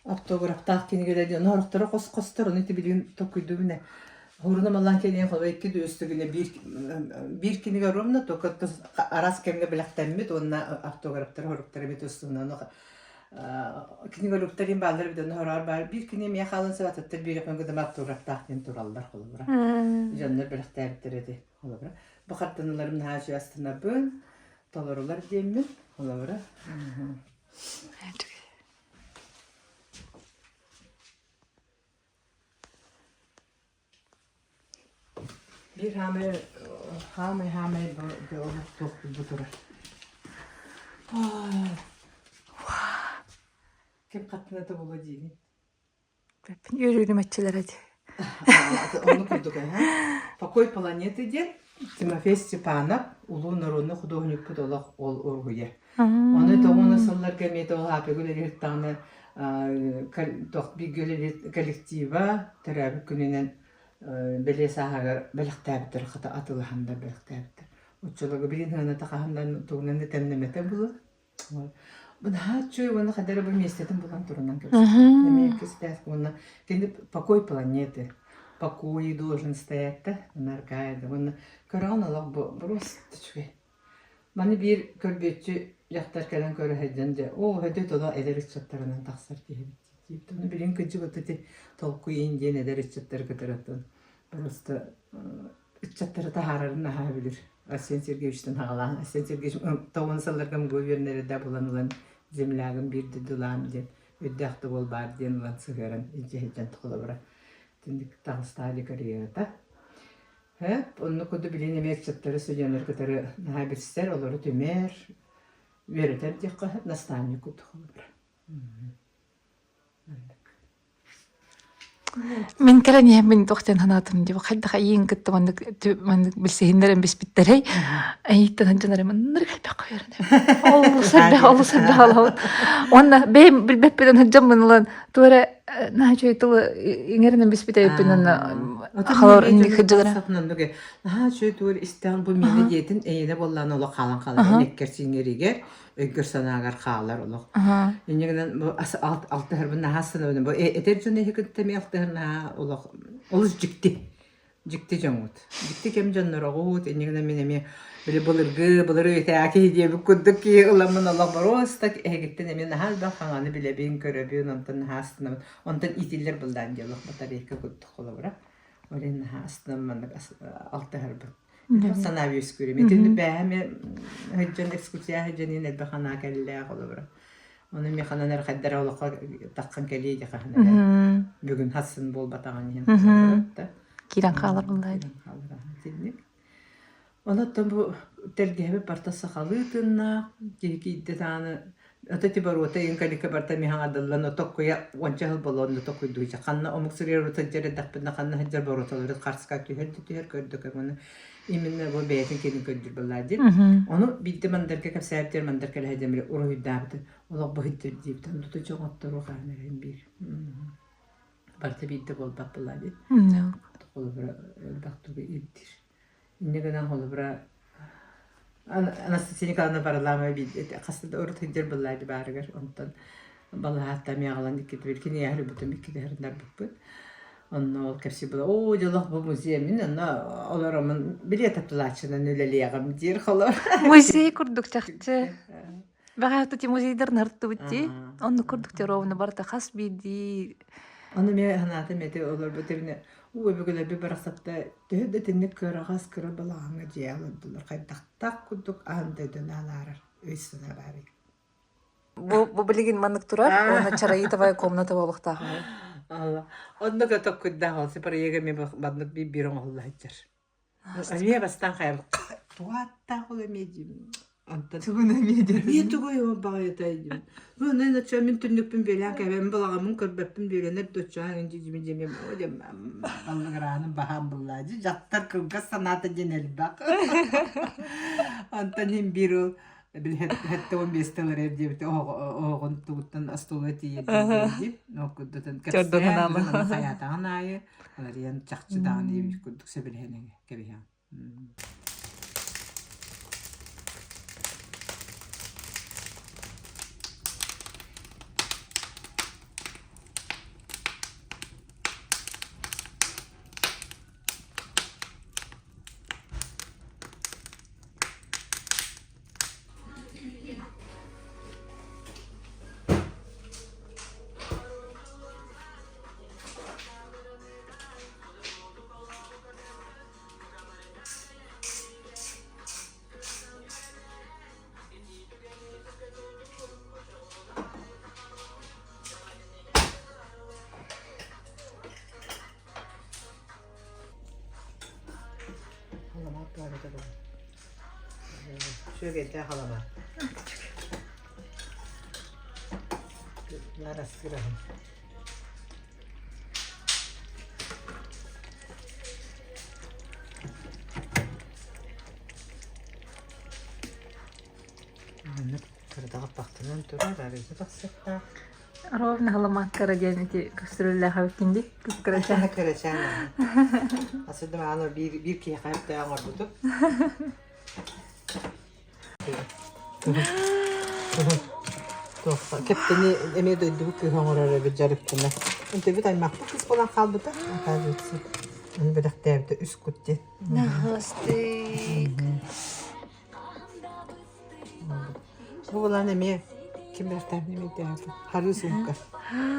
автографтаах кинигэлэр диэн орохторо хос-хостор, ону ити билигин толкуйдуубун ээ. Хуруна маллаан кэлиэн холо икки да үс түгүнэ биир биир кинигэ ровно только араас кэмҥэ бэлэхтэммит уонна автографтар хоруктар эбит устунан кинигэлуктар им бааллар эбит онно хороҕор баар биир кини эмиэ хаалан сыбатыттар биир өкөн гыдама автографтаах диэн тураллар холобура дьоннор бэлэхтээбиттэр эти холобура бу хартыыналарым наһаа үчүгэй астынабын толорулар диэммин холобура Биир хаамай хаамай хаамай олох туох бу турар. Ким хаттыната буолуо диигин? Үөрүүнү мэччилэр эти. Онну курдук ээ. Покой планеты диэн Тимофей Степанов улуу народный художникпыт олох ол уруһуйа. Ону тоҕуна сылларга эмиэ тоҕо аапыгы үлэлиир туох бииргэ үлэлиир коллектива төрөөбүт күнүнэн бэлиэ сааһыгар бэлэхтээбиттэр хата атылаһаннар бэлэхтээбиттэр. Оччолорго билин сыаната хаһан тугунан да тэмнэмэтэ булар. Наһаа үчүгэй уонна хайда эрэ бу миэстэтин булан турунан кэбиспит. Эмиэ иккистээх уонна кини покой планеты. Покой должен стоять да наргая да уонна көрөҕүн олох бу просто үчүгэй. Маны биир көрбүөччү дьахтар кэлэн көрө сылдьан дьэ оо өтө тула эдэр ыччаттарынан тахсар киһибит диэбит. Ону билин кырдьык вот ити толкуйун диэн эдэр ыччаттары кытары оттон просто ыччаттары таһаарарын наһаа билир. Арсен Сергеевичтэн хаҕалаан Арсен Сергеевич тоҕун сылларга МГУ үөрэнэрэ булан ылан землягым биир дойдулаам диэн өйдөөх да буол баар диэн ылан сыһыаран илдьэ сылдьан холобура итинник таҕыстаали карьерата. Хөп, оннук курдук билин эмиэ ыччаттары студеннары кытары наһаа билсэр, олору түмэр, үөрэтэр диэххэ наставник курдук холобура. Мин кэлэн иһэммин туох диэн санаатым дии хайдах эйиин кытта маннык маннык билсиһиннэрэн биспиттэрэй эйииттэн сылдьан эрэ маннык элбэх үөрэнэбин олус элбэх олус элбэх олоһун уонна бэйэм билбэппинэн сылдьаммын ылан туох эрэ наһаа үчүгэй тылы иҥэринэн биспит эбиппин уонна халор инник сылдьалара Наһаа үчүгэй тугу истэҕин бу миэнэ диэтин эйиэнэ буоллаҕына олох хаалан хаалар эккэр сиҥэригэр өйгөр-санаагар хаалар олох. Инньэ гынан бу алтыһарбын наһаа астынабын. Бу этэр дьон эһи кытта эмиэ алтыһар наһаа олох олус дьикти. Дьикти дьоҥҥут. Дьикти кэм дьоннороҕут. Инньэ гынан мин эмиэ били былыргы, былыр үйэтээҕи киһи диэбит курдук киһи ыламмын олох боруоста эһигиттэн эмиэ наһаа элбэх хаҥаны билэбин, көрөбүн, онтон наһаа астынабын. Онтон иитиллэр былаан диэн олох батарейка курдук холобура. Ол иһин наһаа астынам маннык алтыһарбын. Санаа үөскүүр. Итинник бээһэ эмиэ сылдьан экскурсия сылдьан иһин элбэх санаа кэллээх холобура. Ону эмиэ ханан эрэ хайдах эрэ олоххо таххан кэлиэ дии хаһан эрэ. Бүгүн хассын буолбатаҕын иһин холобура. Киирэн хаалар буоллаа Киирэн хаалар итинник. Онон бу тэлгэһэбит барыта сахалыы тыыннаах, киһи киирдэ даҕаны ото ити боруота иҥ кэликэ барыта эмиэ хаҥардыллан отоккуйа уонча сыл буолуон отоккуйдуу ханна омук сиригэр сылдьар эрдэхпинэ ханна сылдьар боруоталары харска түһэр да түһэр көрдө уонна именно бу бэйэтин киэнин көрдүүр буоллаа дии. Ону биирдэ мандарга кэпсээбитигэр мандар кэлэ сылдьан били уруһуйдаабыты олох быһыттыр диэбит онтута дьоҥоттору хаһан эрэн биир барыта биирдэ буолбат буоллаа дии. Холобура элбэх тугу ирдиир. Инньэ гынан холобура Анастасия Николаевна Варламова хаста да урут сылдьар былаады баарыгар онтон балаһаатта эмиэ аҕалан иккитэ бир киниэхэ өлбүтүм иккитэ һырыннарбыппыт. Онно ол кэпсии була оо дьолох бу музей мин онно олоромун билиэ тапталааччынан үлэлиэҕим диир холор. Музей курдук чахчы. Бэҕэһээ ти музейдар нартыбыт дии. Оннук курдук ти ровно барыта хас биирдии Ону эмиэ санаатым эти олорбут эбинэ уу өбүгэлэрбит барахсатта төһө да итинник кыараҕас кыра балаҕаҥҥа дьиэ олордулар хайдахтаах курдук аан дойдуну анаарар өй-санаа баарый. Бу, бу билигин маннык турар уонна чароитовая комната буолуохтаах Онно токкуйдаах ол проега эмиэ маннык биир оҥоһулла сылдьар. Эмиэ бастаан хайам туаттаах ол эмиэ диим. Онтон Тугун эмиэ диэн. Эмиэ тугуй ол баҕайытай диим. Ну, оччо мин түннүкпүн бүөлээн кэбэн балаҕаммын көрбөппүн бүөлэнэр да оччоон дьидьими дьимим о диэн баллыгырааным баһаам буллаа дьи дьахтар кылгас санаата диэн элбэх. Онтон иһин биир ол били 75 тыл эрэр диэбитэ оһоҕун тугуттан остуолга тиийэр диэн ол курдутун кэпсээн хайаатаҕын аайы Уларыйан чахчы даҕаны диэбит курдук сөбүлэһэн кэбиһэҕин. Сүөгэйдээх аламаат. Нарастыраһын. Маннык кырдаҕа пахтанан турар, арыыта тахсыахтаах. Ровно халамааккара диэн ити көстөрүллээх эбиккин дии. Кып-кырачаан. Кырачаан. Асыдым аны биир биир киһиэхэ өптөөх оҥорбутум. Туохха кэптэни эмиэ дойдубут кыыһа оҥорор эбит дьарыктана. Ынтыбыт аймахпыт кыс буолан хаалбыта. Оказывается, аны бэлэхтээбитэ үс кут диэн. Наһастык. Бу булан эмиэ ким бэлэхтээбитин эмиэ өйдөөбөппүн. Харыы суумка.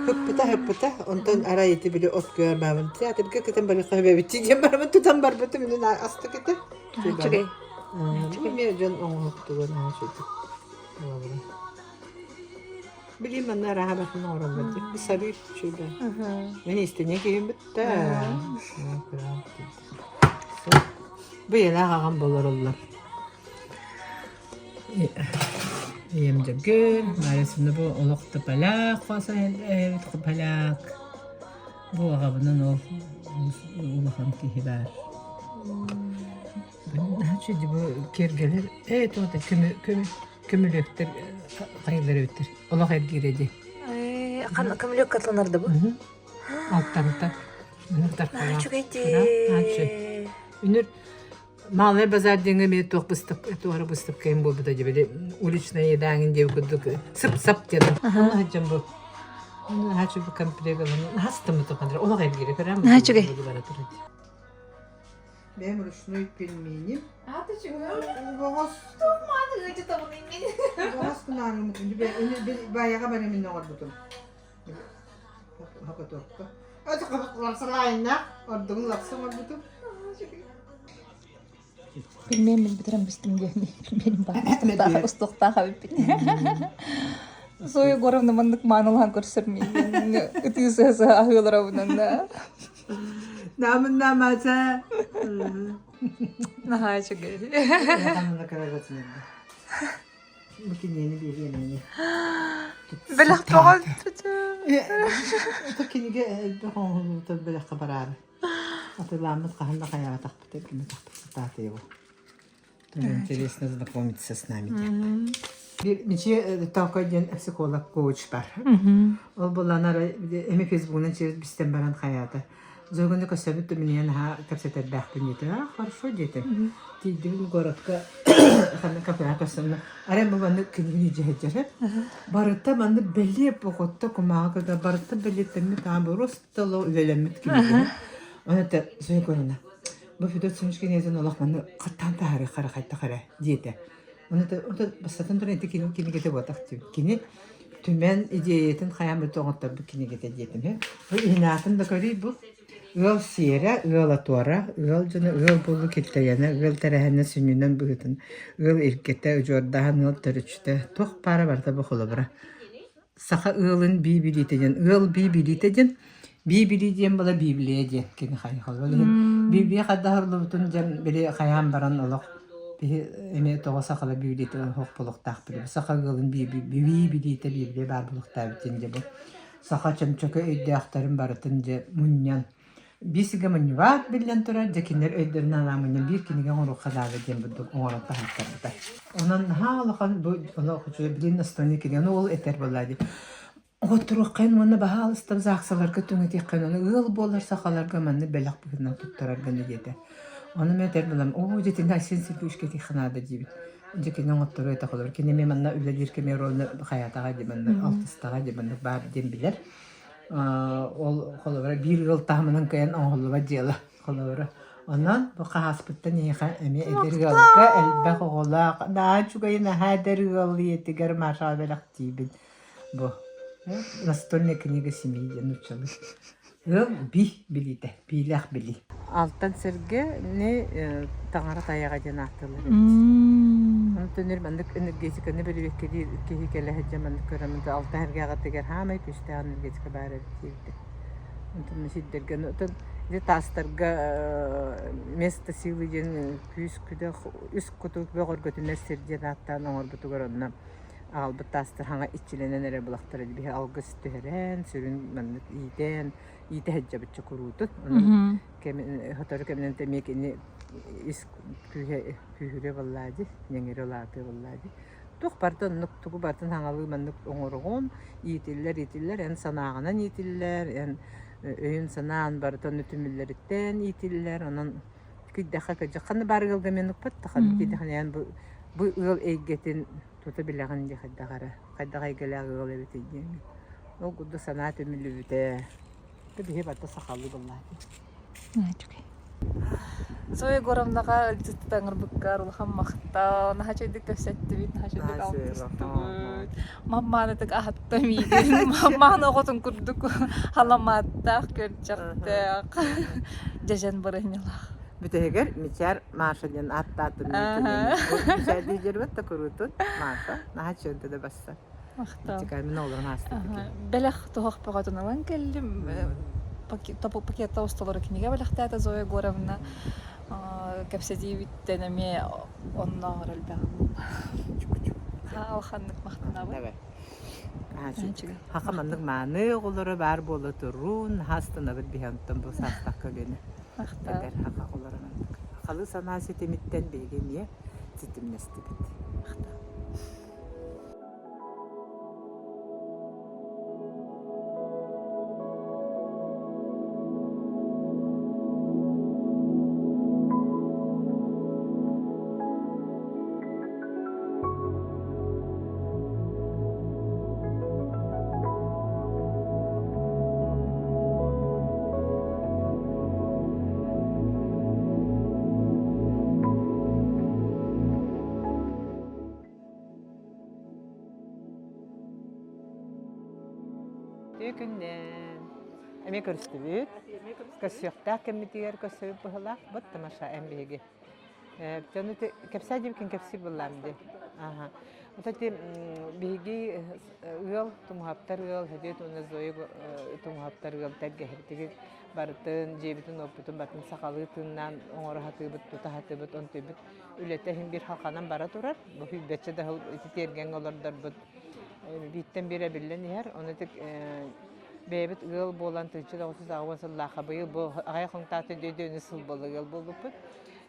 Ыппыта ыппыта, онтон арай ити били от көөр баабын театрга кытан барыахха сөбөбүт диэн бараммын тутан барбытым инин астык этэ. Үчүгэй. Бу эмиэ дьон оҥоһуктугар наһаа үчүгэй. Билим манна арааһа батын оҥороллор дии. Бу сарыы үчүгэй. Мин истиҥэ киһим бүттэ. Бу ийэлээх аҕам болороллор. Ийэм Дьөгүөр, Маайа бу олох да поляк хос эбит поляк. Бу аҕабынан ол улахан киһи баар. Значит, бу киэргэлэр ээ туота көмү көмү көмүлүөктэр хайылар эбиттэр. Олох эргиирэ дии. Ханна көмүлүөк катыланар да бу? Алтанта. Үнүр тархалаах. Үчүгэй Үнүр Малый базар диэҥҥэ эмиэ туох быстык туора быстыпкайым буолбута дии били уличная едаҥын диэбит курдук сып-сап диэн онно сылдьан бу наһаа бу комплект ылан наһаа сытыммыт олох эргиирэ көрөм Наһаа үчүгэй. Бэйэм ручной пельмени. Аата үчүгэй. Убаҕас Мааны ыдьытабын иммин. убаҕас кунаарыммыт баяҕа барамин оҥорбутум. Хопотуокка. Лапсалаайыннаах ордугун лапса оҥорбутум. Пельмень бүтэрэн быстым диэн пельменим баар устуохтаах эбиппин. Зоя Егоровна маннык маанылаан көрсөр миигин ытыы сыһа-сыһа аһыыларабынан Наамын наамаата. Наһаа үчүгэй. Улаханына карагатынырда. Бу кинигэни биэриэм эмиэ. Бэлэх тоҕо Это кинигэ элбэх оҥоһуллубута бэлэххэ бараары. Атыылааммыт хаһан да хайаатахпыт эргиммэтэхпит сатаатыйабы. Интересно знакомиться с нами диэн. Бир Мичи Толкой диэн психолог коуч бар. Ол булан арай эми фейсбугунан через бистен баран хаята. Зогуну көсөбүт түмүнэн аха кэпсэтэрдээхпин диэтэ. А, хорошо диэтэ. Тиийдим городка ханна кафеҕа көстөннө. Арай бу маннык кинини дьэһэдьэрэ. Барыта маннык бэлиэ походта кумааҕы кыда барыта бэлиэтэммит аан просто үлэлэммит кинигэ. Оны это Зоя Егоровна, бу Федот Семенович кинигэтин олох манны хаттаан таһары харахайта хара диэтэ. Оны это бастатан туран ити кини кинигэтэ буотах Кини түмэн идиэйэтин хайаан да оҥотторбут кинигэтэ диэтим. Бу иһин да көрүй бу. Ыал сиэрэ, ыал отуора, ыал дьоно ыал буолуу килтэйэнэ, ыал тэрээһинэ сүнньүнэн быһыытын, ыал илгэтэ, удьуордааһын ыал төрүччүтэ, туох баара барыта бу холобура. Саха ыалын бии билиитэ диэн, ыал бии билиитэ диэн, бии билии диэн буола Библия диэн кини хайҕал. Ол иһин Библия хайдах арыллыбытын диэн били хайаан баран олох биһи эмиэ тоҕо сахала Библията оһох буолуохтаахпыт. Саха ыалын бии билиитэ Библия баар буолуохтаабыт диэн дьэ бу саха чөмчөкө өйдөөхтөрүн барытын дьэ мунньан биир сиргэ мунньубат биллэн турар дьэ кинилэр өйдөрүн анаан мунньан биир кинигэ оҥоруохха наада диэн бурдук оҥорон таһааттарбыта. Онон наһаа улахан бу олох үчүгэй билин основной кинигэ ону ол этэр буоллаа дии. Оҕотторуоххайын уонна баһаалыста зааксаларга түҥэтиэххин ону ыал буолар сахаларга маннык бэлэх быһыытынан туттарарга диэтэ. Ону мен этэр булам оо дьитини Айсен Сергеевичка этиэххэ наада диибит. Дьэ кини оҥотторуо этэ холобур кини эмиэ манна үлэлиир кэмигэр уонна хайаатаҕа дии манна алтыстаҕа дии маннык баар диэн билэр. Ол холобура биир ыал таһымынан кыайан оҥоһуллубат дьыала холобура. Онон бу хаһааспыттан эйиэхэ эмиэ эдэр ыалга элбэх оҕолоох наһаа үчүгэй наһаа эдэр ыал ийэтигэр Машаҕа бэлэхтиибин. Бу настольная книга семьи диэн нууччалыы. Ыал би билиитэ, биилээх билии. Алтан сэргэни таҥара тайаҕа диэн ааттыыллар эбит. Онтон өр маннык энергетиканы бэрэбиэркэлиир киһи кэлэ сылдьан маннык көрөммүн алта сэргэҕитигэр хаамай күүстээх энергетика баар эбит диэбитэ. Онтон сирдэргэ оттон Дьэ таастарга место силы диэн күүс-күдэх үс куту бөҕөргөтүнэр сир диэн ааттаан оҥорбутугар онно аҕалбыт таастар хаҥа иччилэнэн эрэ булахтара биһи алгыс түһэрэн, сүрүн маннык иитэн, иитэ сылдьабычча куруутун. Онон сотору кэминэн эмиэ кини ис күүһэ күүһүрүө буоллаа дии, ньэҥирэ улаатыа буоллаа дии. Туох барыта оннук тугу барытын саҥалыы маннык оҥороҕун, иитиллэр иитиллэр, эн санааҕынан иитиллэр, эн өйүн-санаан барыта онно түмүллэриттэн иитиллэр, онон кыйдахха кыдьык ханна баар ыалга эмиэ оннукпат да ханна киирдэххинэ эн бу бу ыал эйгэтин тута билэҕин дии хайдах эрэ, хайдах эйгэлээх ыал эбитий диэҥҥин. Ол курдук санаа түмүллүбүтэ. Биһи барыта сахалыы буоллаҕа Үчүгэй. Зоя Егоровнаҕа ыалдьыттыы ыҥырбыккар улахан махтал. Наһаа үчүгэйдик кэпсэттибит, наһаа үчүгэйдик алтыстыбыт. Маммаанытык аһатта миигин. Маммаан оҕотун курдук халамааттаах, күөрчэхтээх, дьэдьэн барыанньалаах. Бүтэһигэр Мичээр Маша диэн ааттаатым мин Мичээр дии да куруутун Маша наһаа чүөнтэ да басса. Махтал. Мин олорон ааспыт Бэлэх туһах бөҕөтүн ылан кэллим. Пакетта усталары кинигэ бэлэхтээтэ Зоя Егоровна. Кэпсэтиибиттэн эмиэ оннооҕор элбэх Улаханнык махтанабын. Хаха маннык мааны оҕолоро баар буола туруун, астынабыт биһи онтон бу саастаах көлүөнэ. Эдэр хаха оҕолоро маннык. Халы санаа ситимиттэн биһиги эмиэ ситимнэстибит. Махтал. Үтүө күннэн. Эмиэ көрүстүбүт. Көрсүөхтээх кэммитигэр көрсөбүт быһылаах. Бут тамаша эн биһиги. Дьону кэпсээ диэбиккин кэпсиир буоллаам дии. Аха. Ото ти биһиги ыал тумуһаптар ыал Хэдиэт уонна Зоя тумуһаптар ыал тэлгэһэбитигэр барытын дьиэбитин-уоппутун барытын сахалыы тыыннаан оҥоро сатыыбыт, тута сатыыбыт, онтуйбут үлэтэ иһин биир халханан бара турар. Бу сүүрбэччэ да сыл ити тиэргэҥҥэ олордорбут бииртэн биир эбиллэн иһэр. Ону ити бэйэбит ыал буолан 1980 сыллаахха быйыл бу аҕыйах хонуктаахта дөйдөөнү сыл буолла ыал буолбуппут.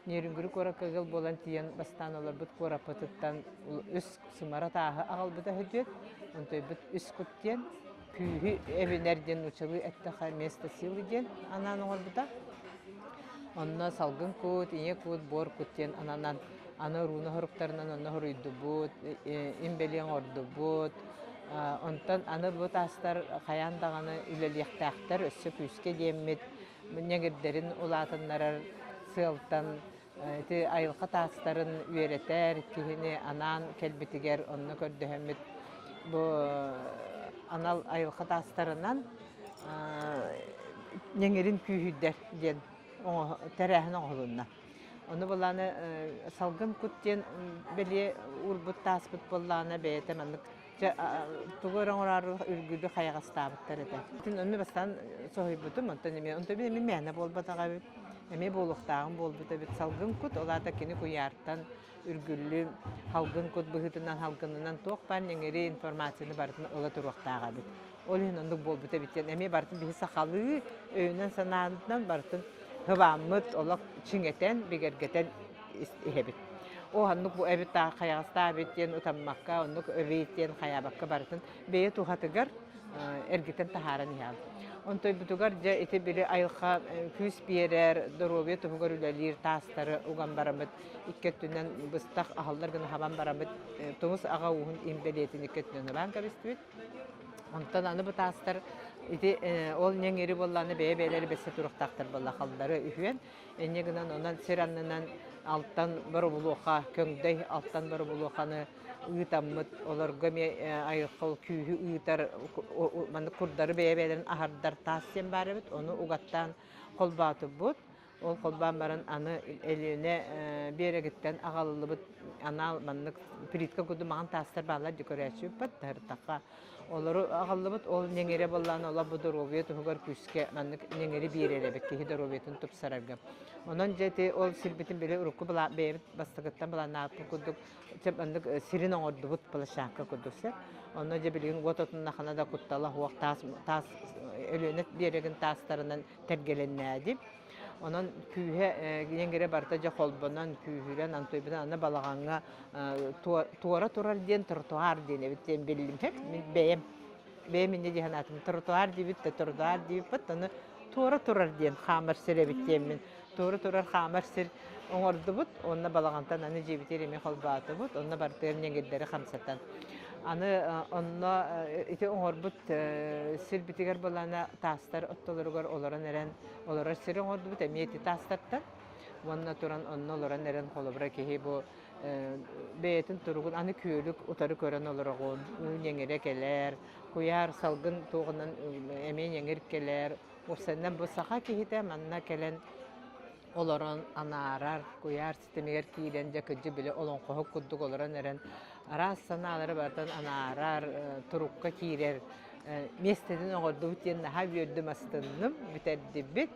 Нерюнгри куоракка ыал буолан тиийэн бастаан олорбут куораппытыттан үс сымара тааһы аҕалбыта үһү Онтойбут үс кут диэн күүһү эбинэр диэн нууччалыы эттэххэ место силы диэн анаан оҥорбута. Онно салгын кут, ийэ кут, буор кут диэн ананан аны урууна хоруктарынан онно хоруйдубут, имбэлиэн оҥордубут. Онтон аны бу таастар хайаан даҕаны үлэлиэхтээхтэр, өссө күүскэ диэммит ньэгирдэрин улаатыннарар сыалтан ити айылҕа таастарын үөрэтэр киһини анаан кэлбитигэр онно көрдөһөммүт бу анал айылҕа таастарынан ньэҥирин күүһүйдэр диэн тэрээһин оҥоһулунна. Ону былааны салгын кут диэн бэлиэ уурбут тааспыт буоллаҕына бэйэтэ маннык Дьэ, тугу эрэ оҥороору үргүлдү хайаҕастаабыттар этэ. Онно бастаан соһуйбутум, онтон эмиэ онтон эмиэ мээнэ буолбатах эбит. Эмиэ буолуохтааҕым буолбут эбит. Салгын кут, ол аата кини куйаартан үргүллү халгын кут быһыытынан халгынынан туох баар ньэҥири информацияны барытын ыла туруохтаах эбит. Ол иһин оннук буолбут эбит диэн эмиэ барытын биһи сахалыы өйүнэн-санаанан барытын хыбааммыт, олох чиҥэтэн, бигэргэтэн иһэбит. Оо, оннук бу эбит хайаҕастаах эбит диэн утаммакка, оннук эбит диэн хайаабакка барытын бэйэ туһатыгар эргитэн таһааран иһэҕин. Онтойбутугар дьэ ити били айылҕа күүс биэрэр, доруобуйа туһугар үлэлиир таастары уган бараммыт икки өттүнэн быстах аһыллар гына хабан бараммыт тумус аҕа ууһун имбэлиэтин икки өттүнэн ыбаан кэбистибит. Онтон аны бу таастар ити ол ньэҥири буоллаҕына бэйэ-бэйэлэри бэссе туруохтаахтар буолла халлары үһүөн. Инньэ гынан онон сир аннынан алтан боробулуоха, көҥдөй алтан боробулуоханы ыытаммыт, олорго эмиэ айылҕа ол күүһү ыытар, маннык курдары бэйэ-бэйэлэрин аһардар таас диэн баар эбит, ону угаттаан холбоотубут. Ол холбоон баран аны Элиэнэ биэрэгиттэн аҕалыллыбыт. анал маннык плитка курдук маҥан таастар бааллар дии көрөөччүбүт таһыртахха олору аҕаллыбыт ол ньэҥирэ буоллаҕына олох бу доруобуйа туһугар күүскэ маннык ньэҥири биэрэр эбит киһи доруобуйатын тупсарарга. Онон дьэ ити ол сирбитин били урукку бэйэбит бастакыттан былааннаабыппыт курдук чэ маннык сирин оҥордубут площадка курдук сөп. Онно дьэ билигин уот отуннахына да куттала суох таас таас Өлүөнэ биэрэгин таастарынан тэлгэлэннээдим. Онон күүһэ иэнгирэ барыта дьэ холбонон, күүһүрэн, антуйбутун аны балаҕаҥҥа туора турар диэн тротуар диэн эбит диэн биллим. Мин бэйэм бэйэм инньэ дии санаатым. Тротуар диэбит да тротуар диэбиппит, аны туора турар диэн хаамар сир эбит диэммин. Туора турар хаамар сир оҥордубут. Онно балаҕантан аны дьиэбитигэр эмиэ холбоотубут. Онно барытыгар ньэҥирдэри хамсатан. Аны онно ити оҥорбут сирбитигэр былаана таастар оттолоругар олорон эрэн олорор сири оҥордубут эмиэ ити таастартан. Уонна туран онно олорон эрэн холобура киһи бу бэйэтин туругун аны күөлүк утары көрөн олороҕун, уу ньэҥирэ кэлэр, куйаар салгын туоҕунан эмиэ ньэҥир кэлэр. Уопсайынан бу саха киһитэ манна кэлэн олорон анаарар, куйаар ситимигэр киирэн дьэ кырдьык били олоҥхоһут курдук олорон эрэн араас санаалары барытын анаарар, турукка киирэр миэстэтин оҥордубут диэн наһаа үөрдүм, астынным, бүтэрдибит.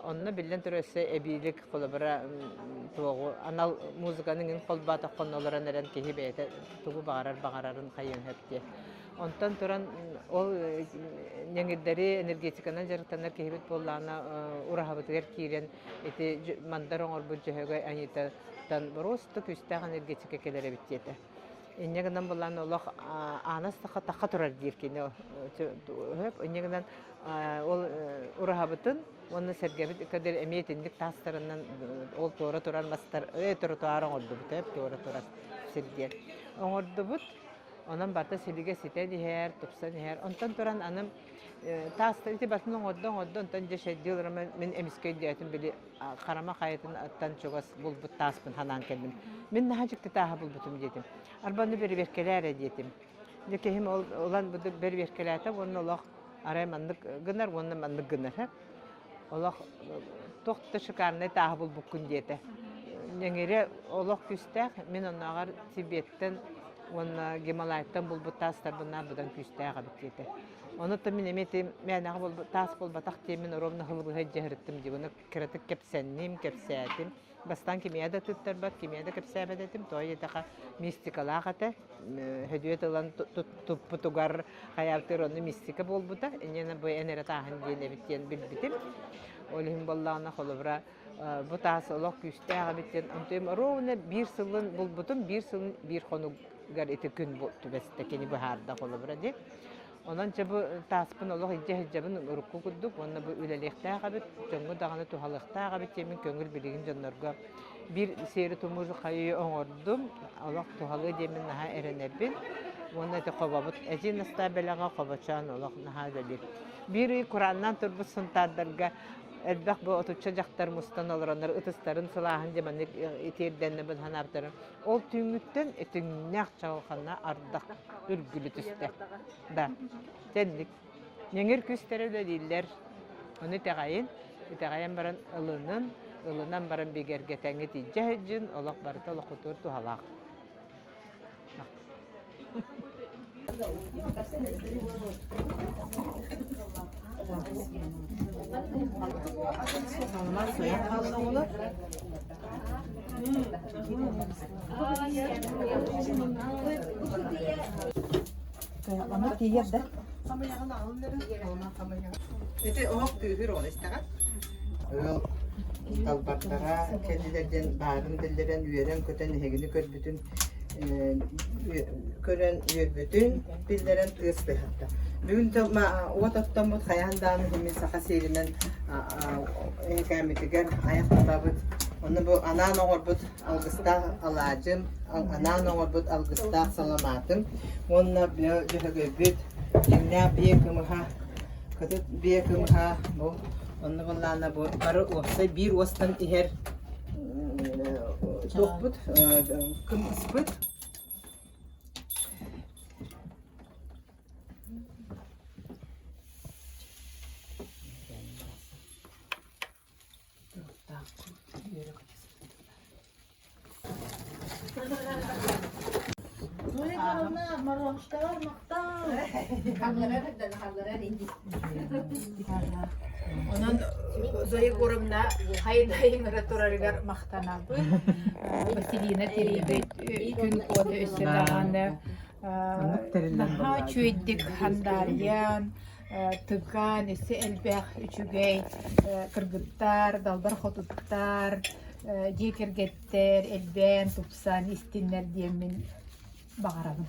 Онно биллэн турар өссө эбиилик холобура туоҕу анал музыканы иҥин холбоотоххо олорон эрэн киһи бэйэтэ тугу баҕарар баҕарарын хайыан сөп диye. Онтон туран ол ньэҥирдэри энергетиканан дьарыктанар киһибит буоллаҕына ураһабытыгар киирэн ити мандар оҥорбут дьөһөгөй айыытаттан боруоста күүстээх энергетика кэлэр эбит диэтэ. Инньэ гынан булан олох аанас таха турар диир кини. Инньэ гынан ол ураһабытын уонна сэргэбит кадыр эмиэ итинник таастарынан ол туора турар мастар тротуар оҥордубут туора турар сирдиэн оҥордубут. Онон барыта силигэ ситэн иһэр, тупсан иһэр. Онтон туран аны таас ити батын оҥордо оҥордо, онтон дьэ шэйдии олорон мин эмискэ өйдөөтүм били харама хайатын аттан чугас булбут тааспын санаан кэллим. Мин наһаа дьикти тааһы булбутум диэтим. Арбаны бэрэбиэркэлээ эрэ диэтим. Дьэ киһим ол ылан бэрэбиэркэлээтэ уонна олох арай маннык гынар уонна маннык гынар. Олох туох да шикарнай тааһы булбуккун диэтэ. Ньэҥирэ олох күүстээх, мин оннооҕор Тибеттэн уонна Гималайтан булбут таастарбынаа быдан күүстээх эбит диэтэ. Ону то мин эмиэ ити мээнэҕэ буолбут таас буолбатах диэммин ровно хылыбыһа дьаһырыттым дии. Уонна кыратык кэпсэнним, кэпсээтим. Бастаан кимиэхэ да туттарбат, кимиэхэ да кэпсээбэт этим. Тоҕо диэтэхэ мистикалаах этэ. Хөдүөт ылан туппутугар хайаабытыгар онно мистика буолбута. Инньэ бу эн эрэ тааһын диэн эбит диэн билбитим. Ол иһин буоллаҕына холобура бу таас олох күүстээх эбит диэн онтуйум ровно биир сылын булбутум, биир сылын биир хонугар ити күн түбэстэ кини быһаарда холобура дии. Онон чэ бу тааспын олох илдьэ сылдьабын урукку курдук уонна бу үлэлиэхтээх эбит, дьоҥҥо даҕаны туһалыахтаах эбит диэммин көҥүл билигин дьоннорго биир сиэри-тумур хайыы оҥордум, олох туһалыа диэммин наһаа эрэнэбин. Уонна ити хобобут эдьиий Настаа бэлэҕэ хобочоон олох наһаа үлэлиир. Биир ый курааннаан турбут сунтаардарга элбэх бу отучча дьахтар мустан олороннор ытыстарын сылааһын дьэ маннык итиэрдэннэ быһанаабыттарын Ол түүҥҥүттэн этиҥнээх чаҕылханна ардах үргүлү түстэ. Да, тэнник. Ньэҥир күстэрэ үлэлииллэр. Ону итэҕэйин, итэҕэйэн баран ылынын, ылынан баран бигэргэтэҥҥит илдьэ сылдьын, олох барыта олоххутугар туһалаах. Ама тиийэр да? Ити оһох күүһүр ол истэҕин? Ыал талбаттара кэллилэр диэн баарын биллэрэн үөрэн-көтөн эһигини көрбүтүн көрөн үөрбүтүн биллэрэн тыас быһатта. Бүгүн уот оттоммут хайаан даҕаны мин саха сиэринэн эһэкээммитигэр айах тутабыт. Онно бу анаан оҥорбут алгыстаах алаадьым, анаан оҥорбут алгыстаах саламаатым уонна дьөһөгөйбүт дьиҥнээх биэ кымыһа, кытыт биэ кымыһа бу онно буоллаҕына бу бары уопсай биир уостан иһэр туохпут кымыспыт. Онон Зоя Егоровна хайын-хайыҥыра турарыгар махтанабыт. Василина тэрийбит күн куота өссө даҕаны наһаа үчүгэйдик хандаарыйан, тыган, өссө элбэх үчүгэй кыргыттар, далбар хотуттар, дьиэ кэргэттэр элбээн, тупсан истиннэр диэммин баҕарабын.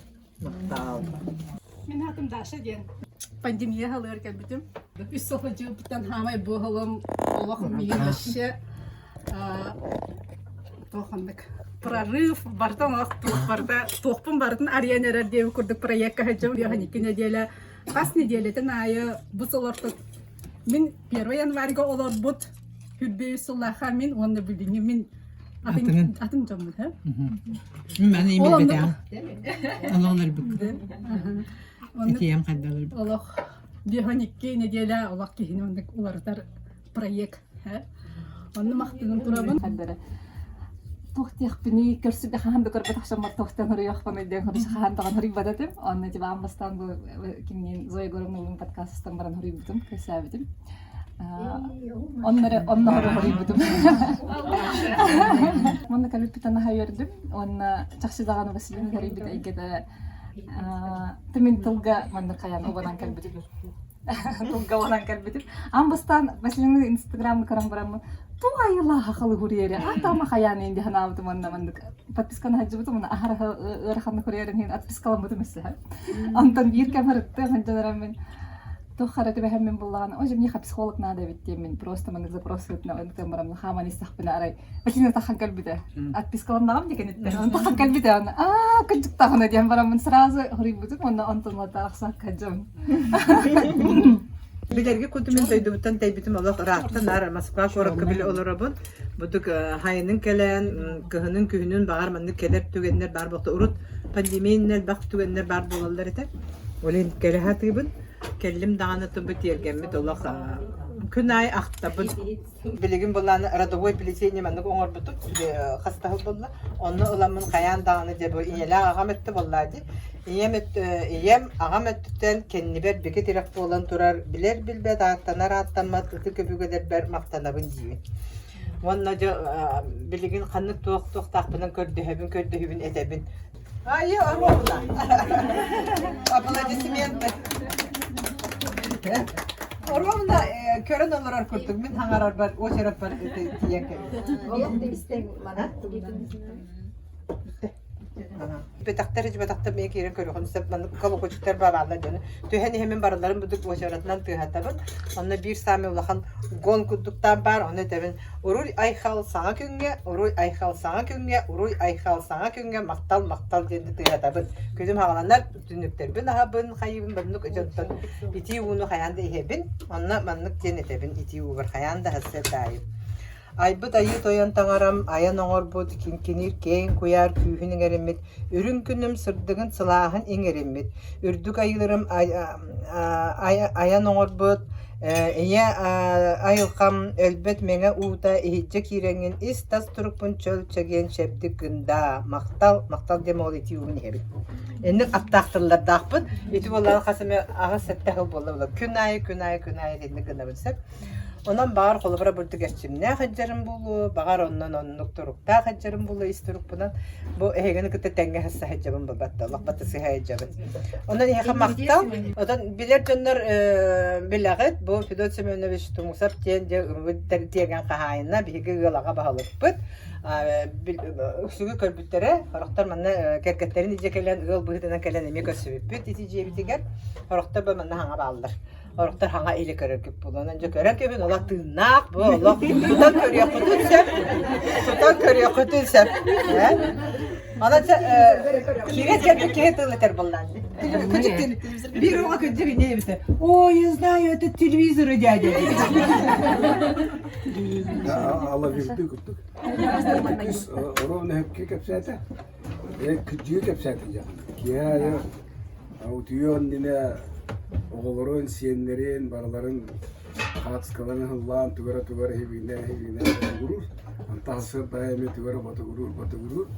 Мин аатым Даша диэн. Пандемия халыар кэлбитим. Үс сыл сылдьыбыттан хаамай бу олом олох миигин вообще туох ханнык прорыв барытын олох туох барыта туохпун барытын арыйан эрэр диэбит курдук проекка сылдьабын. Үөһэн икки нэдиэлэ хас нэдиэлэтин аайы бу сыл ортот мин 1 январьга олорбут хүрбү сыллаахха мин уонна билиҥҥи мин атын атын дьоммут һэ Мен имилбэтээм. Олоҕун өлбүк. Итиэм хайдал өлбүк. Олох 52 неделя олох киһини оннук уларытар проект. Онну махтанан турабын. Туох диэхпиний көрсүбэ хаһан да көрбөтөх дьоммор туохтан хоруйуохпунуй диэн хоруй хаһан даҕаны хоруйбат этим. Онно диван бастаан бу кимниин Зоя Егоровналыын подкастан баран хоруйбутум, кэпсээбитим. Оннору онно хоруйбутум. Манна кэлбиппитин наһаа үөрдүм. Уонна чахчы даҕаны Василина тэрийбит эйгэтэ тымын тылга маннык хайаан убанан кэлбитим. Тылга убанан кэлбитим. Аан бастаан Василина инстаграмы көрөн бараммын туох айылааха халыгуриэри атама хайаан инди ханаабытым уонна маннык подписканы хаджыбытым уонна аһара ыараханнык хуриэрин иһин отпискаламмытым өссө. Онтон биир кэм ырытты ханжанарам туох хара түбэһэммин буллаҕына, ой, мне психолог надо эбит диэммин просто маннык запрос ыытына онтон бараммын хааман истэхпинэ арай Василина тахан кэлбитэ. Отпискаланнаҕым диэн кэнниттэн он тахан кэлбитэ аны аа кырдьыктаҕына диэн бараммын сразу хоруйбутум уонна онтон латаахсакка дьон. Билэргэ кутумун дойдубуттан тэйбитим олох ырааттан аар Москва куоракка били олоробун. Будук хайынын кэлэн, кыһынын күһүнүн баҕар маннык кэлэр түгэннэр баар буолта. Урут пандемия иннинэ элбэх түгэннэр баар буолаллар этэ. Ол иһин кэлэ сатыыбын. Кэллим даҕаны тубу тиэргэммит олох күн аайы ахтабын. Билигин былаан родовой плетение маннык оҥорбутум хас да сыл буолла. Онно ыламмын хайаан даҕаны дьэ бу ийэлээх аҕам өттө буоллаа дии. Ийэм өттө ийэм аҕам өттүттэн кэннибэр бигэ тирэх буолан турар билэр-билбэт ааттанар ааттаммат ытык өбүгэлэрбэр махтанабын диибин. Уонна дьэ билигин ханнык туох туохтаахпынан көрдөһөбүн көрдөһүбүн этэбин. Айы ровно. Аплодисменты. Ровно көрөн олорор курдук мин хаҥарарбар очераппар тиийэн кэлбит. Олох да истэҥ манат Бэтэхтэр ичбэтэхтэр миэ киирэн көрүөхүн сөп маннык колокольчиктар бааллар дьону түһэн иһэмин барыларын будук очератынан тыаһатабын онно биир саамай улахан гон курдуктаан баар ону этэбин Уруй айхал саҥа күҥҥэ, уруй айхал саҥа күҥҥэ, уруй айхал саҥа күҥҥэ, махтал махтал диэн тыаһатабын. Күнүм хаҕаланар, түннүктэрбин аһабын, хайыыбын маннык дьонтон итии ууну хайаан да иһэбин. Онно маннык диэн этэбин итии уубар хайаан да аһасыа Айбыт айыы тойон таҥарам, айан оҥорбут, киҥкиниир киэҥ куйаар күүһүн иҥэриммит, үрүҥ күнүм сырдыгын сылааһын иҥэриммит, үрдүк айыыларым айан оҥорбут, Ийэ айылҕам өлбөт мэҥэ уута иһирдьэ киирэҥҥин ис-тас турукпун чөл чэгиэн чэбдик гын даа, махтал, махтал диэн ол итии уун иһэбит. Инник аптаах тыллардаахпыт. Ити буоллаҕына хас эмэ аҕыс-сэттэ сыл буолла буолла. Күн аайы, күн аайы, күн аайы итинник гынабын сөп. Онон баҕар холобура бурдук эрчимнээх сылдьарым буолуо, баҕар оннун оннук туруктаах сылдьарым буолуо ис турукпунан. Бу эһигини кытта тэҥҥэ сыста сылдьабын буолбат да, олох батысыһа сылдьабын. Онон эһиэхэ махтал. Отон билэр дьоннор билэҕит, бу Федот Семенович Тумусов диэн дьэ тиэргэн хаһаайына, биһиги ыал аҕа баһылыкпыт. Үксүгү көрбүттэрэ, сорохтор манна кэргэттэрин илдьэ кэлэн, ыал быһыытынан кэлэн эмиэ көрсүбүппүт ити дьиэбитигэр. Сорохтор бу манна хаҥа бааллар. Сорохтор хаҥа илэ көрөргүт буолуо. Онон дьэ көрөн кэбин, олох тыыннаах бу олох тутан көрүөххүтүн сөп. Тутан көрүөххүтүн сөп. Онон киирэн кэлбит киһи тыл этэр буоллаан. Биир оҕо кырдьык инньэ эбитэ. Ой, я знаю, это телевизоры дядя. Алабирды курдук. Кыс ровно хөккө кэпсээтэ. Кырдьыгы кэпсээтэ дьэ. Киэһэ утуйуох иннинэ оҕолорун, сиэннэрин барыларын. Хаацкаларын ыллаан тугара тугара иһибинэ иһибинэ ботугуруур. Онтон сырдаа эмиэ тугара ботугуруур ботугуруур.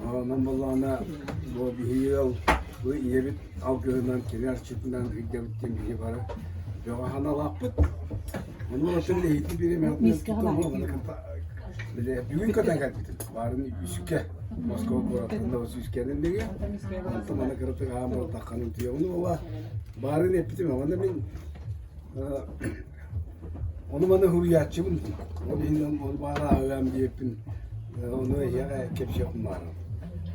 Онон буоллаҕына бу биһиги ыал бу ийэбит алгыһынан кини арчытынан ыйдабыт диэн биһи бары бөҕө ханалаахпыт. Ону атын иһити бириэмэ бүгүн көтөн кэлбитим. Баарын үскэ Москва куораттан да үскэнин диги. Онтон маны кыратык аан баратахханын түйэҕин ола баарын эппитим онно мин ону маны суруйааччыбын ол иһин ону баара ааҕыам диэппин ону эһиэхэ кэпсиэхпин баарым.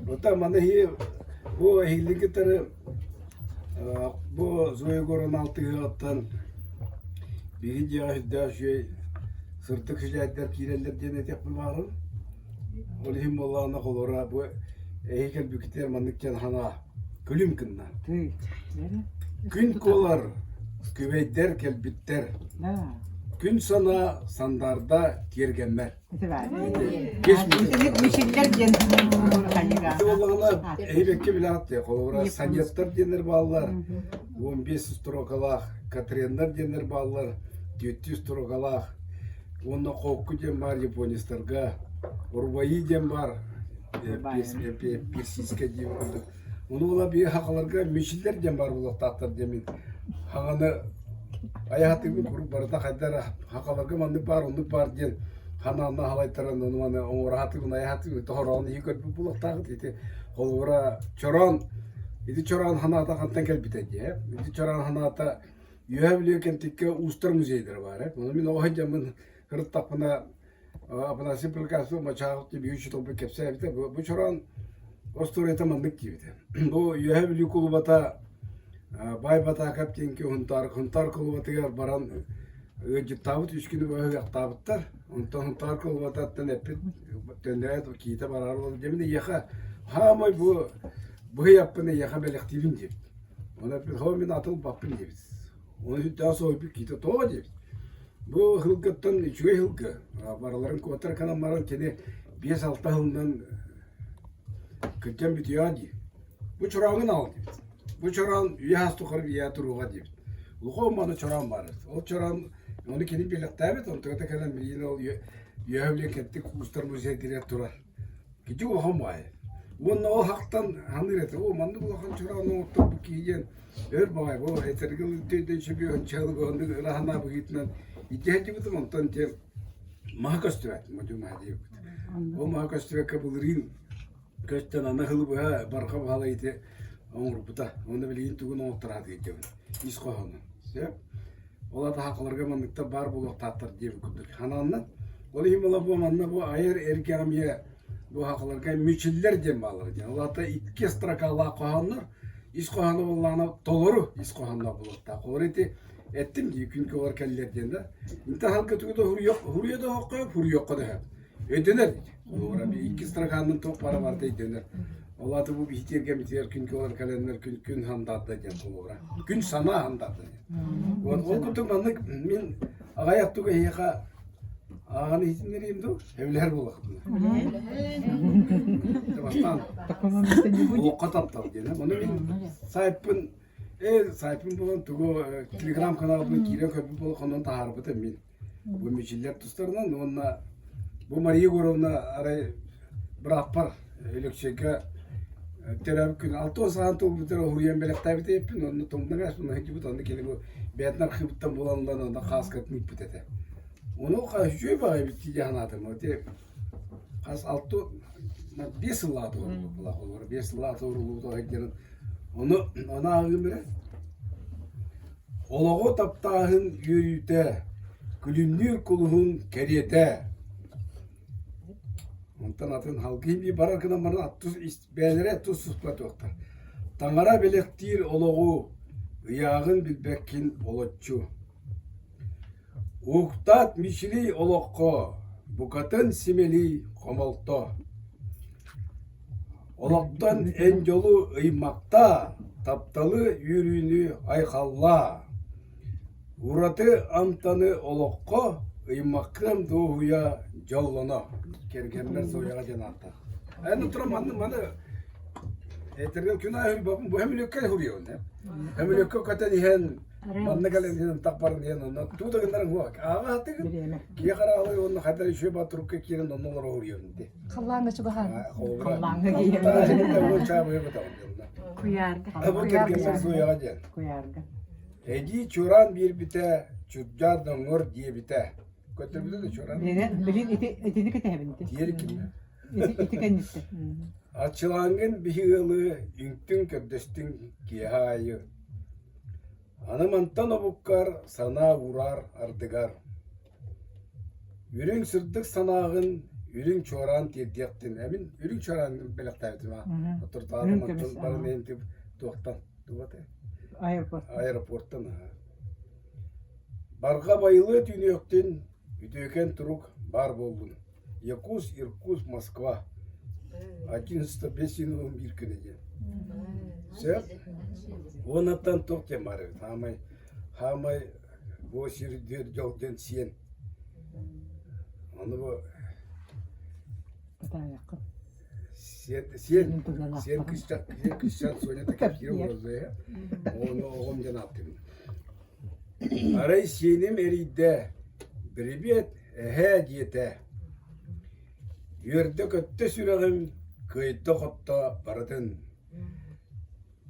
Оттон маны иһи бу эһиги кытары бу Зоя Егоровна алтыһыаҕыттан биһиги дьиэҕэ сүрдээх үчүгэй сырдык сидьээддэр киирэллэр диэн этиэхпин баҕарабын. Ол иһин буоллаҕына холобура бу эһиги кэлбиккитигэр маннык диэн санаа күлүм гынна. Күн куолар, күбэйдэр кэлбиттэр. Күн санаа сандаарда тиэргэммэр. Мичиллэр диэн Ити буоллаҕына эһибэккэ билэҕит холобура сонеттар диэннэр бааллар, 15 строкалаах, катреннар диэннэр бааллар, 400 строкалаах уонна хокку диэн баар японецтарга, рубаи диэн баар персидскэй диэн курдук. Ону була биир хахаларга мичиллэр диэн баар буолуохтаахтар диэн мин хаҥаны айаһатыыбын куруук барыта хайдар хахаларга маннык баар оннук баар диэн ханаанна халайтаран ону маны оҥораһатыыбын айаһатыыбын тоһороон иһи көрбүт буолуохтаахыт ити холобура чороон ити чороон ханаата хантан кэлбитэ дии ити чороон ханаата Үөһээ Бүлүү Кэнтиккэ уустар музейдара баар ээ. Ону мин оҕо сылдьаммын ырыттахпына Афанасий Прокасов Мачаахов диэн учууталбыт кэпсээбитэ. Бу, бу чороон остуоруйата маннык диэбитэ. Бу Үөһээ Бүлүү кулубата Баай Батаакап диэн Хунтаар, Хунтаар кулубатыгар баран ыалдьыттаабыт үс күнү быһа ыһыахтаабыттар. Онтон Хунтаар кулубатыттан эппит төннөрөөт киитэ бараар буолла. Дьэ мин эйиэхэ хаамай бу быһый аппын эйиэхэ бэлэхтиибин диэбит. Оны эппит, хоо мин аты ылбаппын диэбит. Оны сүрдээх соһуйбут киитэ тоҕо диэбит. Бу сылгыттан үчүгэй сылгы. Барыларын куотар канан баран кини 5-6 сылынан кырдьан бүтүөҕэ дии. Бу чорооҥун ал диэбит. Бу чороон үйэ хас тухары үйэ туруоҕа диэбит. Лухо маны чороон баар. Ол чороон оны кини билэхтээбит, онтугата кэлэн билигин ол үөһэ билэн кэттик уустар музейдэригэр турар. Кити улахан баайы. Уонна ол хактан ханыыр этэ. О, маннык улахан чороон оҥотторбут киһи диэн өр баҕайы бу этэргэ ылыытыйдан сөбүөн чалыгоннук ыраһана быһыытынан итиһэтибитим онтон те маһа көстүбэт модьу маһа диэбит. Ол маһа көстүбэккэ былырыын көстөн аны хылы быһа барҕа баһала ити оҥорбута. Уонна билигин тугун оҥоттораат диэбин. Ис хоһоону. Сөп. Ол аата хахаларга манныктар баар буолуохтаахтар диэбит курдук ханаанна. Ол иһин була бу манна бу айар эргэҕимиэ бу хахаларга мүчүллэр диэн бааллар диэн. Ол аата икки строкалаах хоһооннор ис хоһооно буоллаҕына толору ис хоһоонноох буолуохтаах. Олор ити эттим дии күн көҕөр кэллэр диэн да. Инта халга тугу да хуруйох хуруйа да оһоххо хуруйоххо да сөп. Өйдөнөр. Олора икки строканын тоқ бара барда өйдөнөр. Ол аата бу биһитиэргэ митиэр күн көҕөр кэлэннэр күн күн хандаатта диэн холобура. Күн санаа хандаатта диэн. Вот ол курдук маннык мин аҕай тугу эһиэхэ ааҕан иһитиннэриим дуу? Эбилэһэр буоллахпына. Бастаан олоххо таптал диэн. Ону мин сайпын э сайпын буолан тугу телеграм-каналбын киирэн көрбүт буолан онон таһаарбытым мин. Бу мичиллэр тустарынан уонна бу Мария Егоровна арай бырааппар Өлөксөйгө төрөөбүт күн 60 саҕан туолбутугар уһуйан бэлэхтээбит эбиппин онно тумнан ааспын сылдьыбыт онно кини бу бэйэтин архыыбыттан булан ылан онно хааскатын ыыппыт этэ. Ону үчүгэй баҕайы эбит дии санаатым. Ити хас алты биэс сыллаах туоруллубут биэс сыллаах туоруллубут диэн ону ону ааҕыым эрэ Олоҕу таптааһын үөрүүтэ, күлүмнүүр кулуһун кэриэтэ. Онтон атын халгыы бии барар гынан баран аттус бэйэлэрэ тус туспа туохтар. Таҥара бэлэхтиир олоҕу ыйааҕын билбэккин олоччу. Уктаат мичилий олоххо букатын симэлий хомолто. Олохтон эн дьолу ыймахтаа, тапталы үөрүүнү айхаллаа. Ураты амтаны олоххо ыймаххын дуоһуйа дьоллоно. Кэргэммэр Зояҕа диэн ааттаах. Эн утра манны маны этэргэ күн аайы бу хөмүлүккэ хуруйабын. Хөмүлүккэ көтөн иһэн. Манна кэлэн иһэн ынтах баран иһэн онно туу да гыннаран хуа ааҕа хатыгын киһи хараалый уонна хайдар үчүгэй ба турукка киирэн онно олоро уруйабын дии. Халлааҥҥа чугаһаан. Халлааҥҥа киирэн. Чаабыйа бытаҕын дьонно. Куйаарга. Бу кэргэммэр Зояҕа диэн. Куйаарга. Эдии чуораан биэрбитэ, чурдьаар доҥор диэбитэ. Көтөрбүтэ да чуораан. Билин ити итини кэтэһэбин ити. Тиэр кимэ. Ити ити кэнниттэн. Аччылааҥҥын биһи ыалы үҥтүҥ көрдөстүҥ киэһэ аайы. Аны мантан обуккар санаа уураар ардыгар. Үрүҥ сырдык санааҕын үрүҥ чуораан тиэрдиэхтин. Эмин үрүҥ чуораан бэлэхтээбитим аа. Отуртаҕына мантан баран иһин туохтан тугата? Аэропорт. Аэропорттан аа. Барҕа байылыа түүнүөхтүн үтүөкэн турук баар буоллун. Якутск, Иркутск, Москва. 11 биир күнэ диэн. Сөп? Уоннаттан туох диэн баар эбит? Хаамай, хаамай бу сир дьол диэн сиэн. Ону бу сиэн сиэн сиэн кыысчаан сиэн кыысчаан Соня кэпсиир олордо Ону оҕом диэн ааттыыбын. Арай сиэним эрийдэ, «Привет, эһээ» диэтэ. Үөрдэ-көттө сүрэҕим, кыайда-хотто барытын.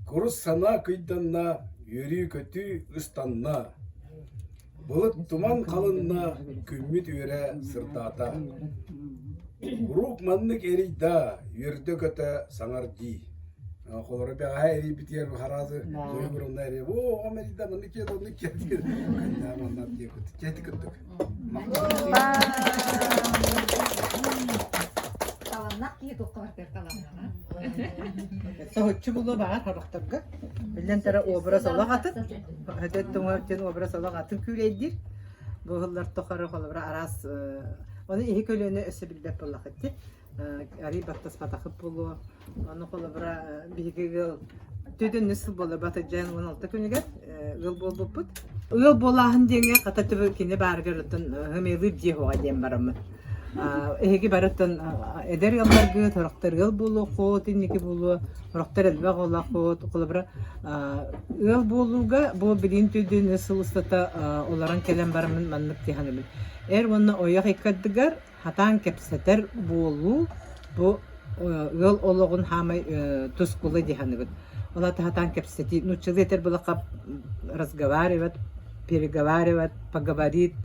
Курус санаа кыйданна, үөрүү-көтүү ыстанна. Былыт туман халынна, күммүт үөрэ сырдаата. Куруук маннык эрий да, үөрдэ-көтө саҥар дии. Холоро бэҕэһээ эрийбитигэр хараазы Зоя эрийэ, оо, оҕом эрийдэ, маннык киэт, оннук киэт диэн. Кэннээ манна диэкут. Чэти кыттык. Таланнах киһи туохха барытыгар таланнаҕа. Соһуччу булуо баҕар хорохторго. Биллэн турар образ олох атын. Өтөт туҥа образ олох атын күүлэйдиир. Бу ыһыллар тухары холобура араас оны иһи көлүөнэ өссө билбэт буоллахыт арый баттаспатахыт буолуо. Ону холобура биһиги ыал төдөннү сыл буолар батыдьан 16 күнүгэр ыал буолбуппут. Ыал буолааһын диэҥҥэ хата түбү кини баарыгар оттон хымыылыыр дьиэ уоҕа диэн бараммыт. Эһиги барыттан эдэр ыалларгыт, сорохтор ыал буолуоххут, инники буолуо, сорохтор элбэх оҕолооххут. Холобура, ыал буолууга бу билигин түрдүн сыл устата олорон кэлэн бараммын маннык дии саныыбын. Эр уонна ойох икки ардыгар Хатаан кэпсэтэр буолуу бу ыал олоҕун хаамай тускула дии саныыбын. Ол аата хатаан кэпсэтии, нууччалыы этэр буоллахха разговаривать, переговаривать, поговорить,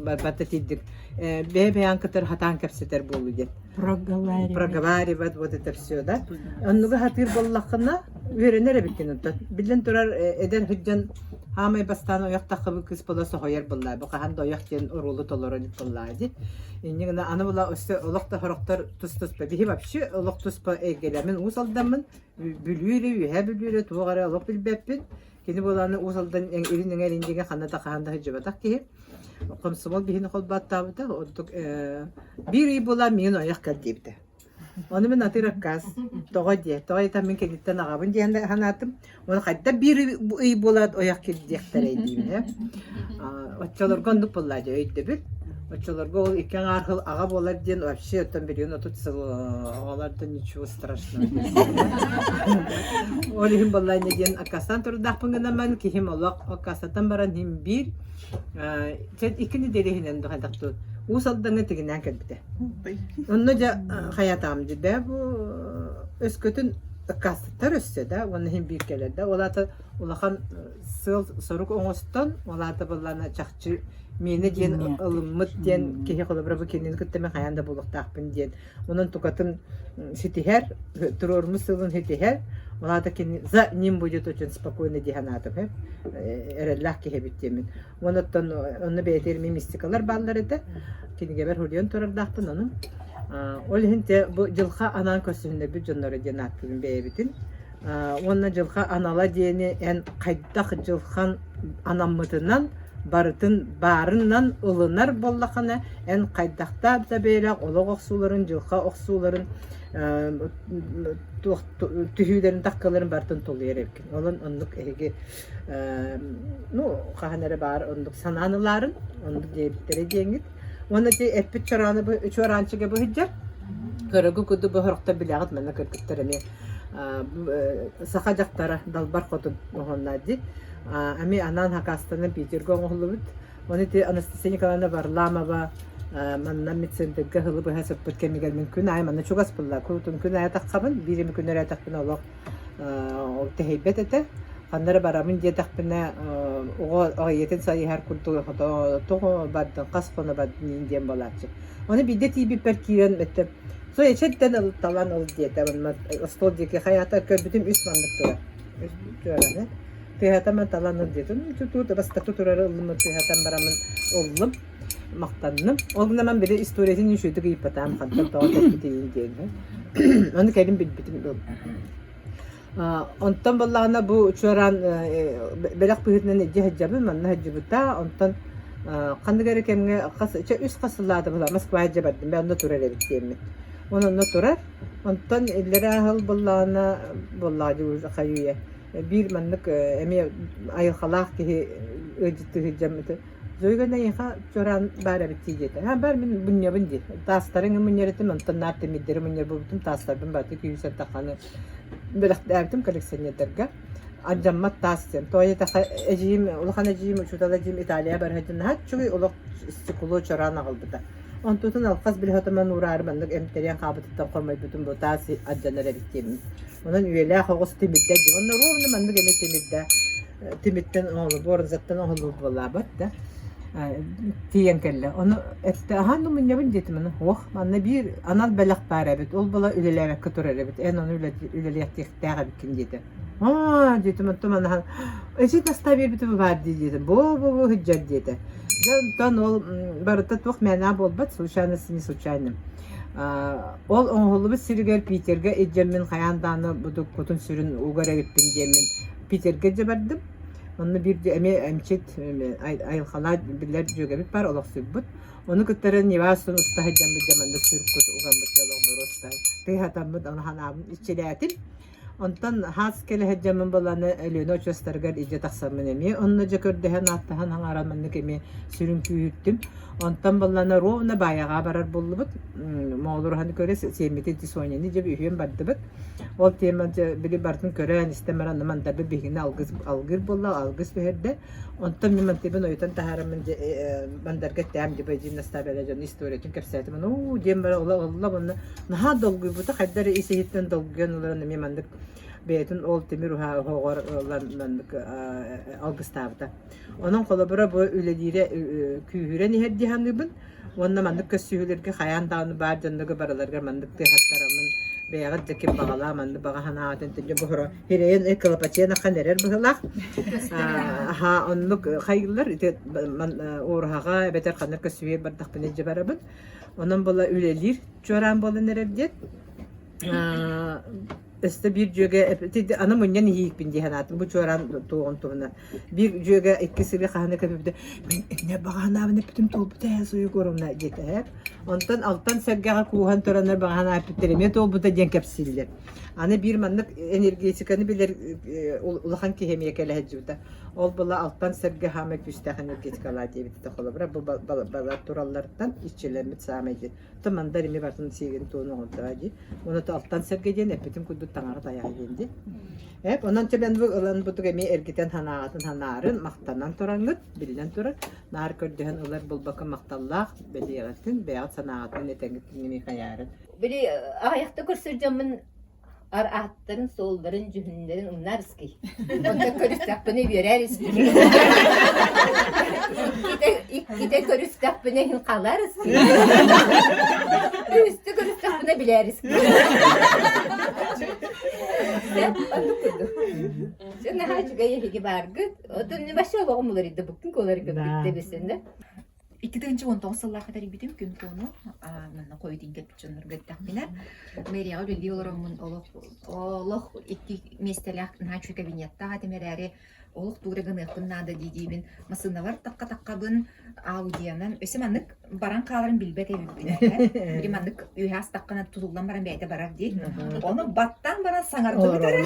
барбата тиийдик. Бэйэ-бэйэҕин кытары хатаан кэпсэтэр буолуу диэн. Проговаривать. Проговаривать, вот это все, да? Оннуга хатыыр буоллаххына, үөрэнэр эбиккин онтон. Биллэн турар, эдэр сылдьан хаамай бастаан ойох таххыбыт кыыс буола соһуйар буоллаа. Бу хаһан да ойох диэн оруолу толоро илик буоллаа дии. Инньэ гына аны була өссө олох да сорохтор тус-туспа. Биһи вообще олох туспа эйгэлэммин Уус Алдаммын, Бүлүү эрэ, Үөһээ Бүлүү эрэ туох эрэ олох билбэппин. Кини буолааны Уус Алдан илин эҥэр индигэ ханна да хаһан да сылдьыбатах киһи. Комсомол биһини холботтообута, ордук биир ый буолан миигин ойох кэл диэбитэ. Ону мин атыыр аккаас тоҕо диэ, тоҕо диэтэ мин киниттэн аҕабын диэн санаатым. Уонна хайдах биир ый буолаат ойох кирдиэхтэрэй диибин ээ. Оччолорго оннук буоллаа дьэ өйдөбүл. Оччолорго ол икки аҥаар сыл аҕа буолар диэн вообще оттон билигин 30 сыл оҕолордон ничего страшного Ол иһин буоллаа инньэ диэн аккаастаан турдаахпын гынан киһим олох аккаастатан баран иһин биир икки нэдиэлэ иһинэн хайдах Уус Алдаҥҥа тигинээн кэлбитэ. Онно дьэ хайатаам дии бу өскөтүн ыккаастыттар өссө да уонна иһин биир кэлэр да ол аата улахан сыал-сорук оҥостон ол аата былаана чахчы миэнэ диэн ылыммыт диэн киһи холобура бу кинини кытта мин хайаан да буолуохтаахпын диэн онон тукатын ситиһэр туруоруммут сылын ситиһэр ол аата кини за ним будет очень спокойно дии санаатым эрэллээх киһи эбит диэммин Онуттан онно бэйэтигэр эмиэ мистикалар бааллар этэ. Кинигэбэр суруйан турардаахпын ону. Ол иһин те бу дьылха анаан көрсүһүннэрбит дьонноро диэн ааттыыбын бэйэбитин. Уонна дьылха анала диэни эн хайдах дьылхан анаммытынан барытын баарынан ылынар буоллаххына эн хайдахтаах да бэйэлээх олох охсууларын, дьылха охсууларын туох түһүүлэрин таккаларын барытын тулуйар эбиккин. Онон оннук эһиги ну хаһан эрэ баар оннук санаан ылаарын оннук диэбиттэрэ диэҥҥит уонна ити эппит чорааны чуораанчыга быһыдьар көрөгү курдук бу сорохтор билэҕит манна кыргыттар эмиэ. Саха дьахтара Далбар Хотун оһоннаа дии. Ами анаан хакастанан Питергэ оҥоһуллубут. Ону ити Анастасия Николаевна Варламова манна медцентрга сылы быһа сыппыт кэмигэр мин күн аайы манна чугас булла. Курутун күн аайы таххабын, биир эми күн өрөөтөхпүнэ олох тэһийбэт этэ. Ханна эрэ барабын диэтэхпинэ оҕо ийэтин сайыһар курдук тоҕо бардын, хас хоно бардын диэн буолааччы. Ону биирдэ тиийбиппэр киирэн эттэ Суечеттэн талан ыл диэтэ. Онно остуол диэки хайаата көрбүтүм үс маннык турар. Үс турар Тыаһатаман талан ыл диэтим. Тутуу бастакы турары ыллым, тыаһатан бараммын ыллым. Махтанным. Ол гынан били историятын үчүгдүк ыйыппатаам хантан тоҕо кэлбитин диэн. Ону кэлин билбитим. Онтон буоллаҕына бу чуораан бэлэх быһыытынан илдьэ сылдьабын, манна сылдьыбыта. Онтон ханнык эрэ кэмҥэ хас чэ үс хас сыллаата буолла Москва илдьэ бардым, бээ онно турар эбит диэммин. Уонна онно турар. Онтон иллэрээ сыл буоллаҕына буоллаҕа дии хайыы биир маннык эмиэ айылҕалаах киһи ыалдьыттыы сылдьаммыты Зоя эйиэхэ чуораан баар эбит дии диэтэ. Аа баар мин мунньабын дии. Таастарын мунньар этим, онтон наар тимирдэри мунньар буолбутум, таастарбын барыта күүһүсэр тахханы бэлэхтээбитим коллекционердарга. Алдьаммат таас диэн. Тоҕо диэтэххэ эдьиийим, улахан эдьиийим, учуутал эдьиийим Италия барыһа диэн наһаа үчүгэй олох стекло чораан аҕалбыта. Онтутун алхас били хотомон уураары маннык эмтэрийэн хаалбытыттан хомойбутум бу таас алдьанар эбит диэммин. Онон үйэлээх оҕус тимирдэ диэн. Онно ровно маннык эмиэ тимирдэ тимиртэн оҥоһуллубут, боронзаттан оҥоһуллубут буоллаабат да тиийэн кэллэ. Ону эттэ, аһаан да мунньабын диэтим аны. Уох, манна биир анал бэлэх баар эбит, ол була үлэлээбэккэ турар эбит, эн ону үлэлиэхтиэхтээх эбиккин диэтэ. Аа, диэтим, оттон манахан, эчи таста биэрбитим баар дии диэтим, бу-бу-бу сылдьар диэтэ. Дьэ, онтон ол барыта туох мээнэ буолбат, случайность не случайно. Ол оҥоһуллубут сиригэр Питергэ илдьэммин хайаан даҕаны бу кутун-сүрүн угар эбиппин диэммин Питергэ дьэ бардым. Онно биир эмиэ эмчит айылҕалаах биллэр дьүөгэбит баар олохсуйбут. Ону кыттары Невасын уста сылдьаммыт дьэ маннык сүр кут угаммыт дьэ олох боруоста тыаһатаммыт ону ханаабын иччилээтим. Онтон хаас кэлэ сылдьаммын буоллаҕына Өлүөнэ очуостарыгар илдьэ тахсаммын эмиэ онно дьэ көрдөһөн ааттаһан аҥааран маннык эмиэ сүрүн күүһүртүм. Онтон буоллаҕына ровно Баайаҕа барар буоллубут. Моҕолуруһаны көрө сиэммитин Тисоняны дьэ үһүөн бардыбыт. Ол тема дьэ били барытын көрөн истэн баран мандарбыт биһигини алгыс алгыыр буолла алгыс түһэрдэ. Онтон мин мантыыбын ойутан таһаараммын дьэ мандарга эттэм дьэ бэдьин настаабела дьон историятын кэпсээтим. Уу диэн баран ола олла уонна наһаа долгуйбута хайда эрэ ис иһиттэн долгуйан ылан эмиэ маннык бэйэтин ол тимир уһаа оһоҕор ылан маннык алгыстаабыта. Онон холобура бу үлэлиирэ күүһүрэн иһэр дии саныыбын. Уонна маннык көрсүһүүлэргэ хайаан даҕаны баар дьоннорго барыларыгар маннык тыаһаттараммын бэйэҕит да ким баҕалаа маннык баҕа санааҕытын төннө буһура хирэйэн кылапачыйан ахан эрэр быһылаах. Аха оннук хайыыллар ити уоруһаҕа эбэтэр ханнык көрсүһүү бардахпына илдьэ барабын. Онон була үлэлиир чуораан буолан эрэр диэн. Өстө биир дьүөгэ аны мунньан иһиикпин дии санаатым бу чуораан туоҕун туһунан. Биир дьүөгэ икки сыли хаһаны көмүбүтэ мин иннэ баҕанаабын эппитим туолбута ээ Зоя Егоровна диэтэ ээ. Онтон алтан сэргэҕэ кууһан тураннар баҕанаан эппиттэр эмиэ туолбута диэн кэпсииллэр. Аны биир маннык энергетиканы билэр улахан киһи эмиэ кэлэ сылдьыбыта. Ол була алтан сэргэ хаамай күүстээх энергетикалаа диэбит этэ холобура бу балар тураллартан иччилэммит саамай диэн. Оттон мандар эмиэ барытын сиэгин туон оҥордоҕо дии. Уонна алтан сэргэ диэн эппитим курдук таҥара тайаҕа диэн дии. Эп онон төбөн бу ылан бутук эмиэ эргитэн санааҕытын санаарын махтанан тураҥҥыт, биллэн турар, наар көрдөһөн ылар булбакка махталлаах бэлиэҕитин бэйэҕит санааҕытын этэҥҥит эмиэ хайаарын. Били аҕыйахта көрсөр дьоммун Ар ааттарын, суолларын, дьүһүннэрин умнаарыский. Онтон көрүстэхпинэ үөрээриский. Иккитэ, иккитэ көрүстэхпинэ иһин халаарыский. Үстэ көрүстэхпинэ билээриский. Оннук курдук. Дьэ наһаа үчүгэй эһиги бааргыт. Отон вообще олоҕум уларыйда буккун куоларга бүттэ бисэнэ. 2019 сыллаахха тэрийбитим күн куону манна хойутун кэлбит дьоннорго эттэхпинэ мэрияҕа үлэлии олороммун олох олох икки миэстэлээх наһаа үчүгэй кабинеттаах этим эрээри. Олох тугу эрэ гыныахпын наада дии-диибин. Массыыналар тахха-таххабын аудиянан өссө маннык баран хааларын билбэт эбиппин этэ. Били маннык үөһэ астаххына тутуллан баран бэйэтэ барар дии. Ону баттаан баран саҥардыбыт эрэ.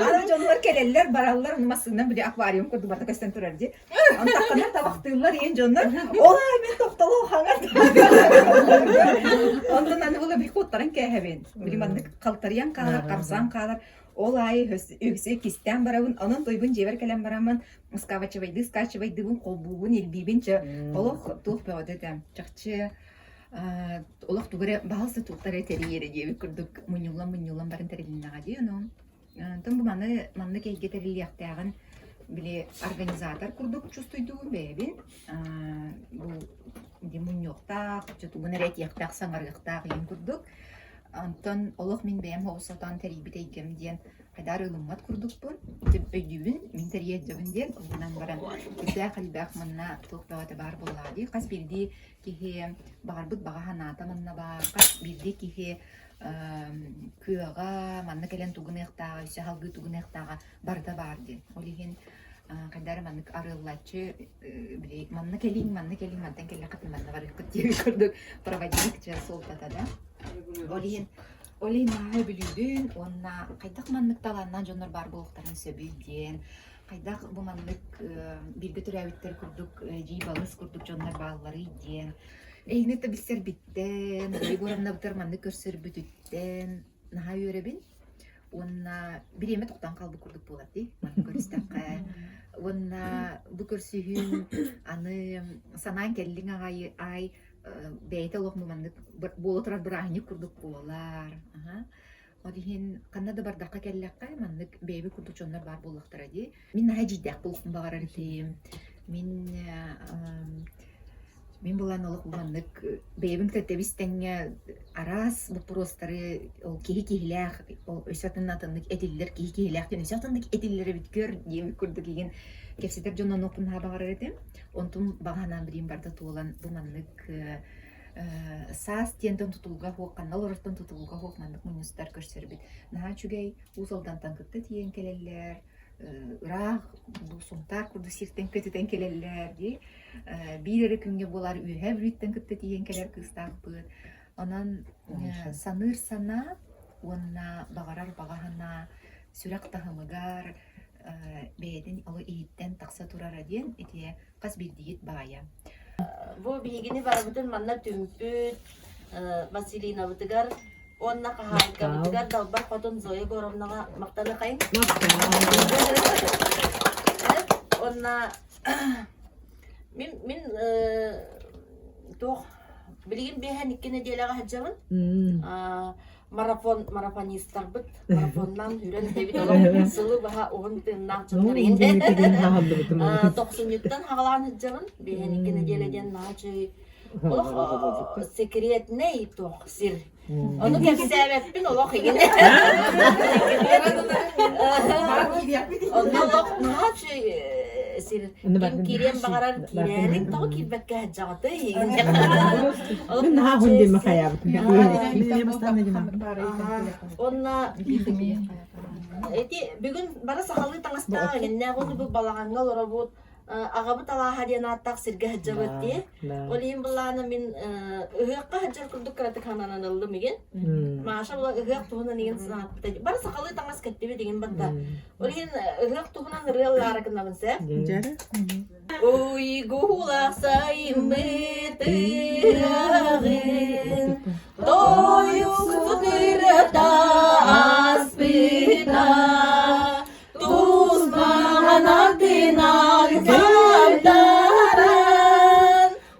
Аны дьоннор кэлэллэр, бараллар, ону массыынам били аквариум курдук барыта көстөн турар дии. Антаххына табахтыыллар ийэн дьоннор, ол аай мин тохтолоо хаҥар. Онтон аны була били куоттаран кээһэбин. Били маннык халтарыйан хаалар, хамсаан хаалар. Ол аайы үксэ кистээн барабын, онон тойбун дьиэбэр кэлэн бараммын скачивайдыы скачивайдыыбын, холбуубун, илбиибин чэ олох туох бөҕөтө этэ. Чахчы олох тугу эрэ баһылса туохтары тэрийэрэ диэбит курдук мунньуллан-мунньуллан баран тэрилиннэҕэ дии ону. Онтон бу маны маннык эйгэ тэриллиэхтээҕин били организатор курдук чувствуйдугун бэйэбин. Бу ди мунньуохтаах, тугун эрэ этиэхтээх, саҥарыахтаах ийэм курдук. Онтон олох мин бэйэм оҕус сатаан тэрийбит эйгэм диэн хайдаар ылыммат курдукпун. Өйдүүбүн, мин тэрийэ сылдьабын диэн ылынан баран үрдээх элбэх манна туох бөҕөтө баар буоллаҕа дии. Хас биирдии киһи баҕарбыт баҕа санаата манна баар, хас биирдии киһи кыаҕа манна кэлэн тугуныахтааҕа, өссө салгыы тугуныахтааҕа барыта баар диэн. Ол иһин хайдах эрэ маннык арыаллааччы били манна кэлиҥ, манна кэлиҥ, мантан кэллэххитинэ манна барыаххыт диэбит курдук проводник дьэ суолтата да. Ол иһин ол иһин наһаа сөбүлүүбүн уонна хайдах маннык талааннаах дьоннор баар буолуохтарын сөбүй диэн, хайдах бу маннык бииргэ төрөөбүттэр курдук эдьиий балыс курдук дьоннор баалларый диэн. Эһигини да билсэрбиттэн, Егоровнабытыгар маннык көрсөрбүтүттэн наһаа үөрэбин. Уонна бириэмэ тохтоон хаалбыт курдук буолар дии, маннык көрүстэххэ. Уонна бу көрсүһүүм аны санаан кэллиҥ аҕай аай бэйэтэ олох маннык буола турар бырааһынньык курдук буолар. Аха. Ол иһин ханна да бардахха кэллэххэ маннык бэйэбит курдук дьоннор баар буоллахтара дии. Мин наһаа дьиийдээх буолуохпун баҕарар этим. Мин мин булан олох маннык бэйэбин кытта тэбис-тэҥҥэ араас боппуруостары ол киһи киһилээх ол өссө атын атыннык этиллэр киһи киһилээх диэн өссө атыннык этиллэр эбит көр диэбит курдук игин кэпсэтэр дьоннонуохпун наһаа баҕарар этим. Онтум баҕа санаам билигин барыта туолан бу маннык саас диэнтэн тутулуга суох, ханна олорортон тутулуга суох маннык мунньустар көрсөрбүт наһаа үчүгэй. Уус Алдантан кытта тиийэн кэлэллэр, ыраах бу Сунтаар курдук сиртэн көтүтэн кэлэллэр дии. Биир эрэ күҥҥэ буолар Үөһээ Бүлүүттэн кытта тиийэн кэлэр кыыстаахпыт. Онон саныыр санаа уонна баҕарар баҕа санаа сүрэх таһымыгар бэйэтин оло иһиттэн тахса турара диэн ити хас биирдиигит баайа. Бу биһигини барыбытын манна түмпүт Василинабытыгар уонна хаһаайкабытыгар Далбар Хотун Зоя Егоровнаҕа махтаныхайын. Уонна мин мин туох билигин биэһэн икки нэдиэлэҕэ сылдьабын. Марафон марафонистарбыт марафоннан үрэн эбит олох сылы баһа уһун тыыннаах дьоннор тохсунньуттан хаҕалаан сылдьабын биэһэн икки нэдиэлэ диэн наһаа үчүгэй олох секретнэй туох сир ону кэпсээбэппин олох игин онно олох наһаа үчүгэй сир ким киириэн баҕарар киирээриҥ тоҕо киирбэккэ сылдьаҕытый Мин наһаа уһун диэмэ хайаабытым. Уонна ити бүгүн бары сахалыы таҥастаах эҥиннээх уонна бу балаҕаҥҥа олоробут аҕабыт алааһа диэн ааттаах сиргэ сылдьабыт дии. Ол иһин былаана мин ыһыахха сылдьар курдук кыратык сананан ыллым игин. Маша була ыһыах туһунан игин санааппыта. Бары сахалыы таҥас кэттибит игин барда. Ол иһин ыһыах туһунан ырыа ыллаара гынабын сэ. Уйгулах сайыммыт ыһыаҕын Тойуксут ырыата ааспыта Тус маҥан артынан сардаран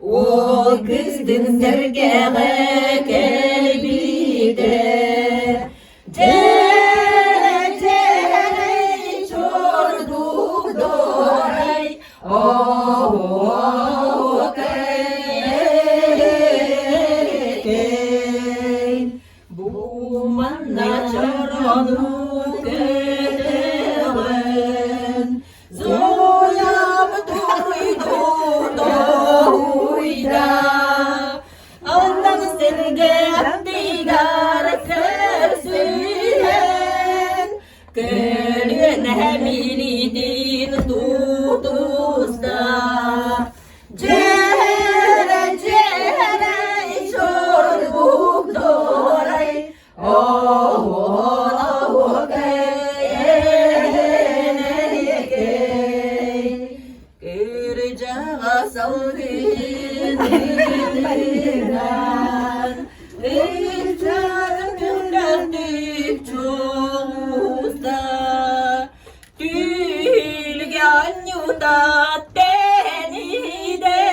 Уол кыстын сэргэҕэ кэлбитэ Дьэ, чордук дорай, оһуокай, бу манна чорону көтөҕөн, Зоям туйду тоһуйда, Алдан сиргэ аттыгар көрсүһэн, көлүөнэ милиция. Салгын ытынан, ыччатын күллэрдик чугуста, Түүлгэ анньута тэниде,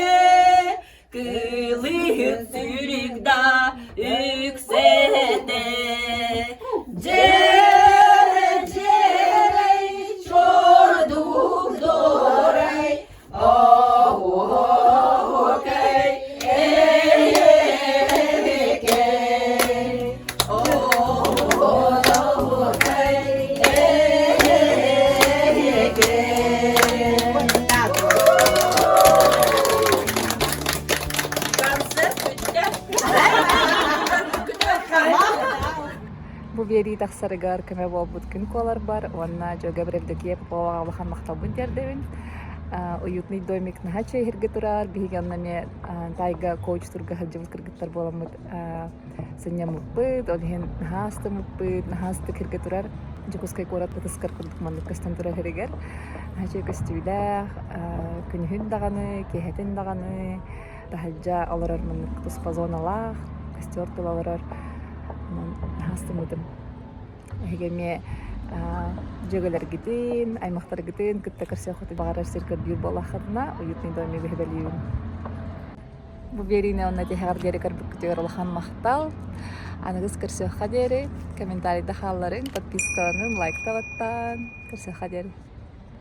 Кылыһын сүрүк да үксэтэ. Дьэрэ дьэрэй чордук дорай, Оһуокай эйэкэй, Оһуокай эйэкэй. Концерт бүттэ. Бу биэрии тахсарыгар көмө буолбут күн куоларбар уонна Дьөгөбөр Евдокия Поповаҕа улахан махталбын тиэрдэбин. Уютный домик наһаа үчүгэй турар. Биһиги онно эмиэ тайга коуч турга сылдьыбыт кыргыттар буоламмыт сынньаммыппыт, ол иһин наһаа астыммыппыт, наһаа астык сиргэ турар. Дьокуускай куорат ытыскар курдук маннык көстөн турар сиригэр. Наһаа үчүгэй көстүүлээх, күнүһүн даҕаны, киэһэтин даҕаны таһырдьа олорор маннык туспа зоналаах, костер тула олорор. Онон наһаа астыммытым. Эһиги эмиэ дьүөгэлэргитин, аймахтаргытын кытта көрсүөххүтүн баҕарар сир көрдүүр буоллаххытына, уютный домигы сүбэлиибин. Бу биэриини уонна тиһэҕэр диэри көрбүккүтүгэр улахан махтал. Аныгыс көрсүөххэ диэри комментарийда хаалларыҥ, подпискаланыҥ, лайкта баттаан. Көрсүөххэ диэри.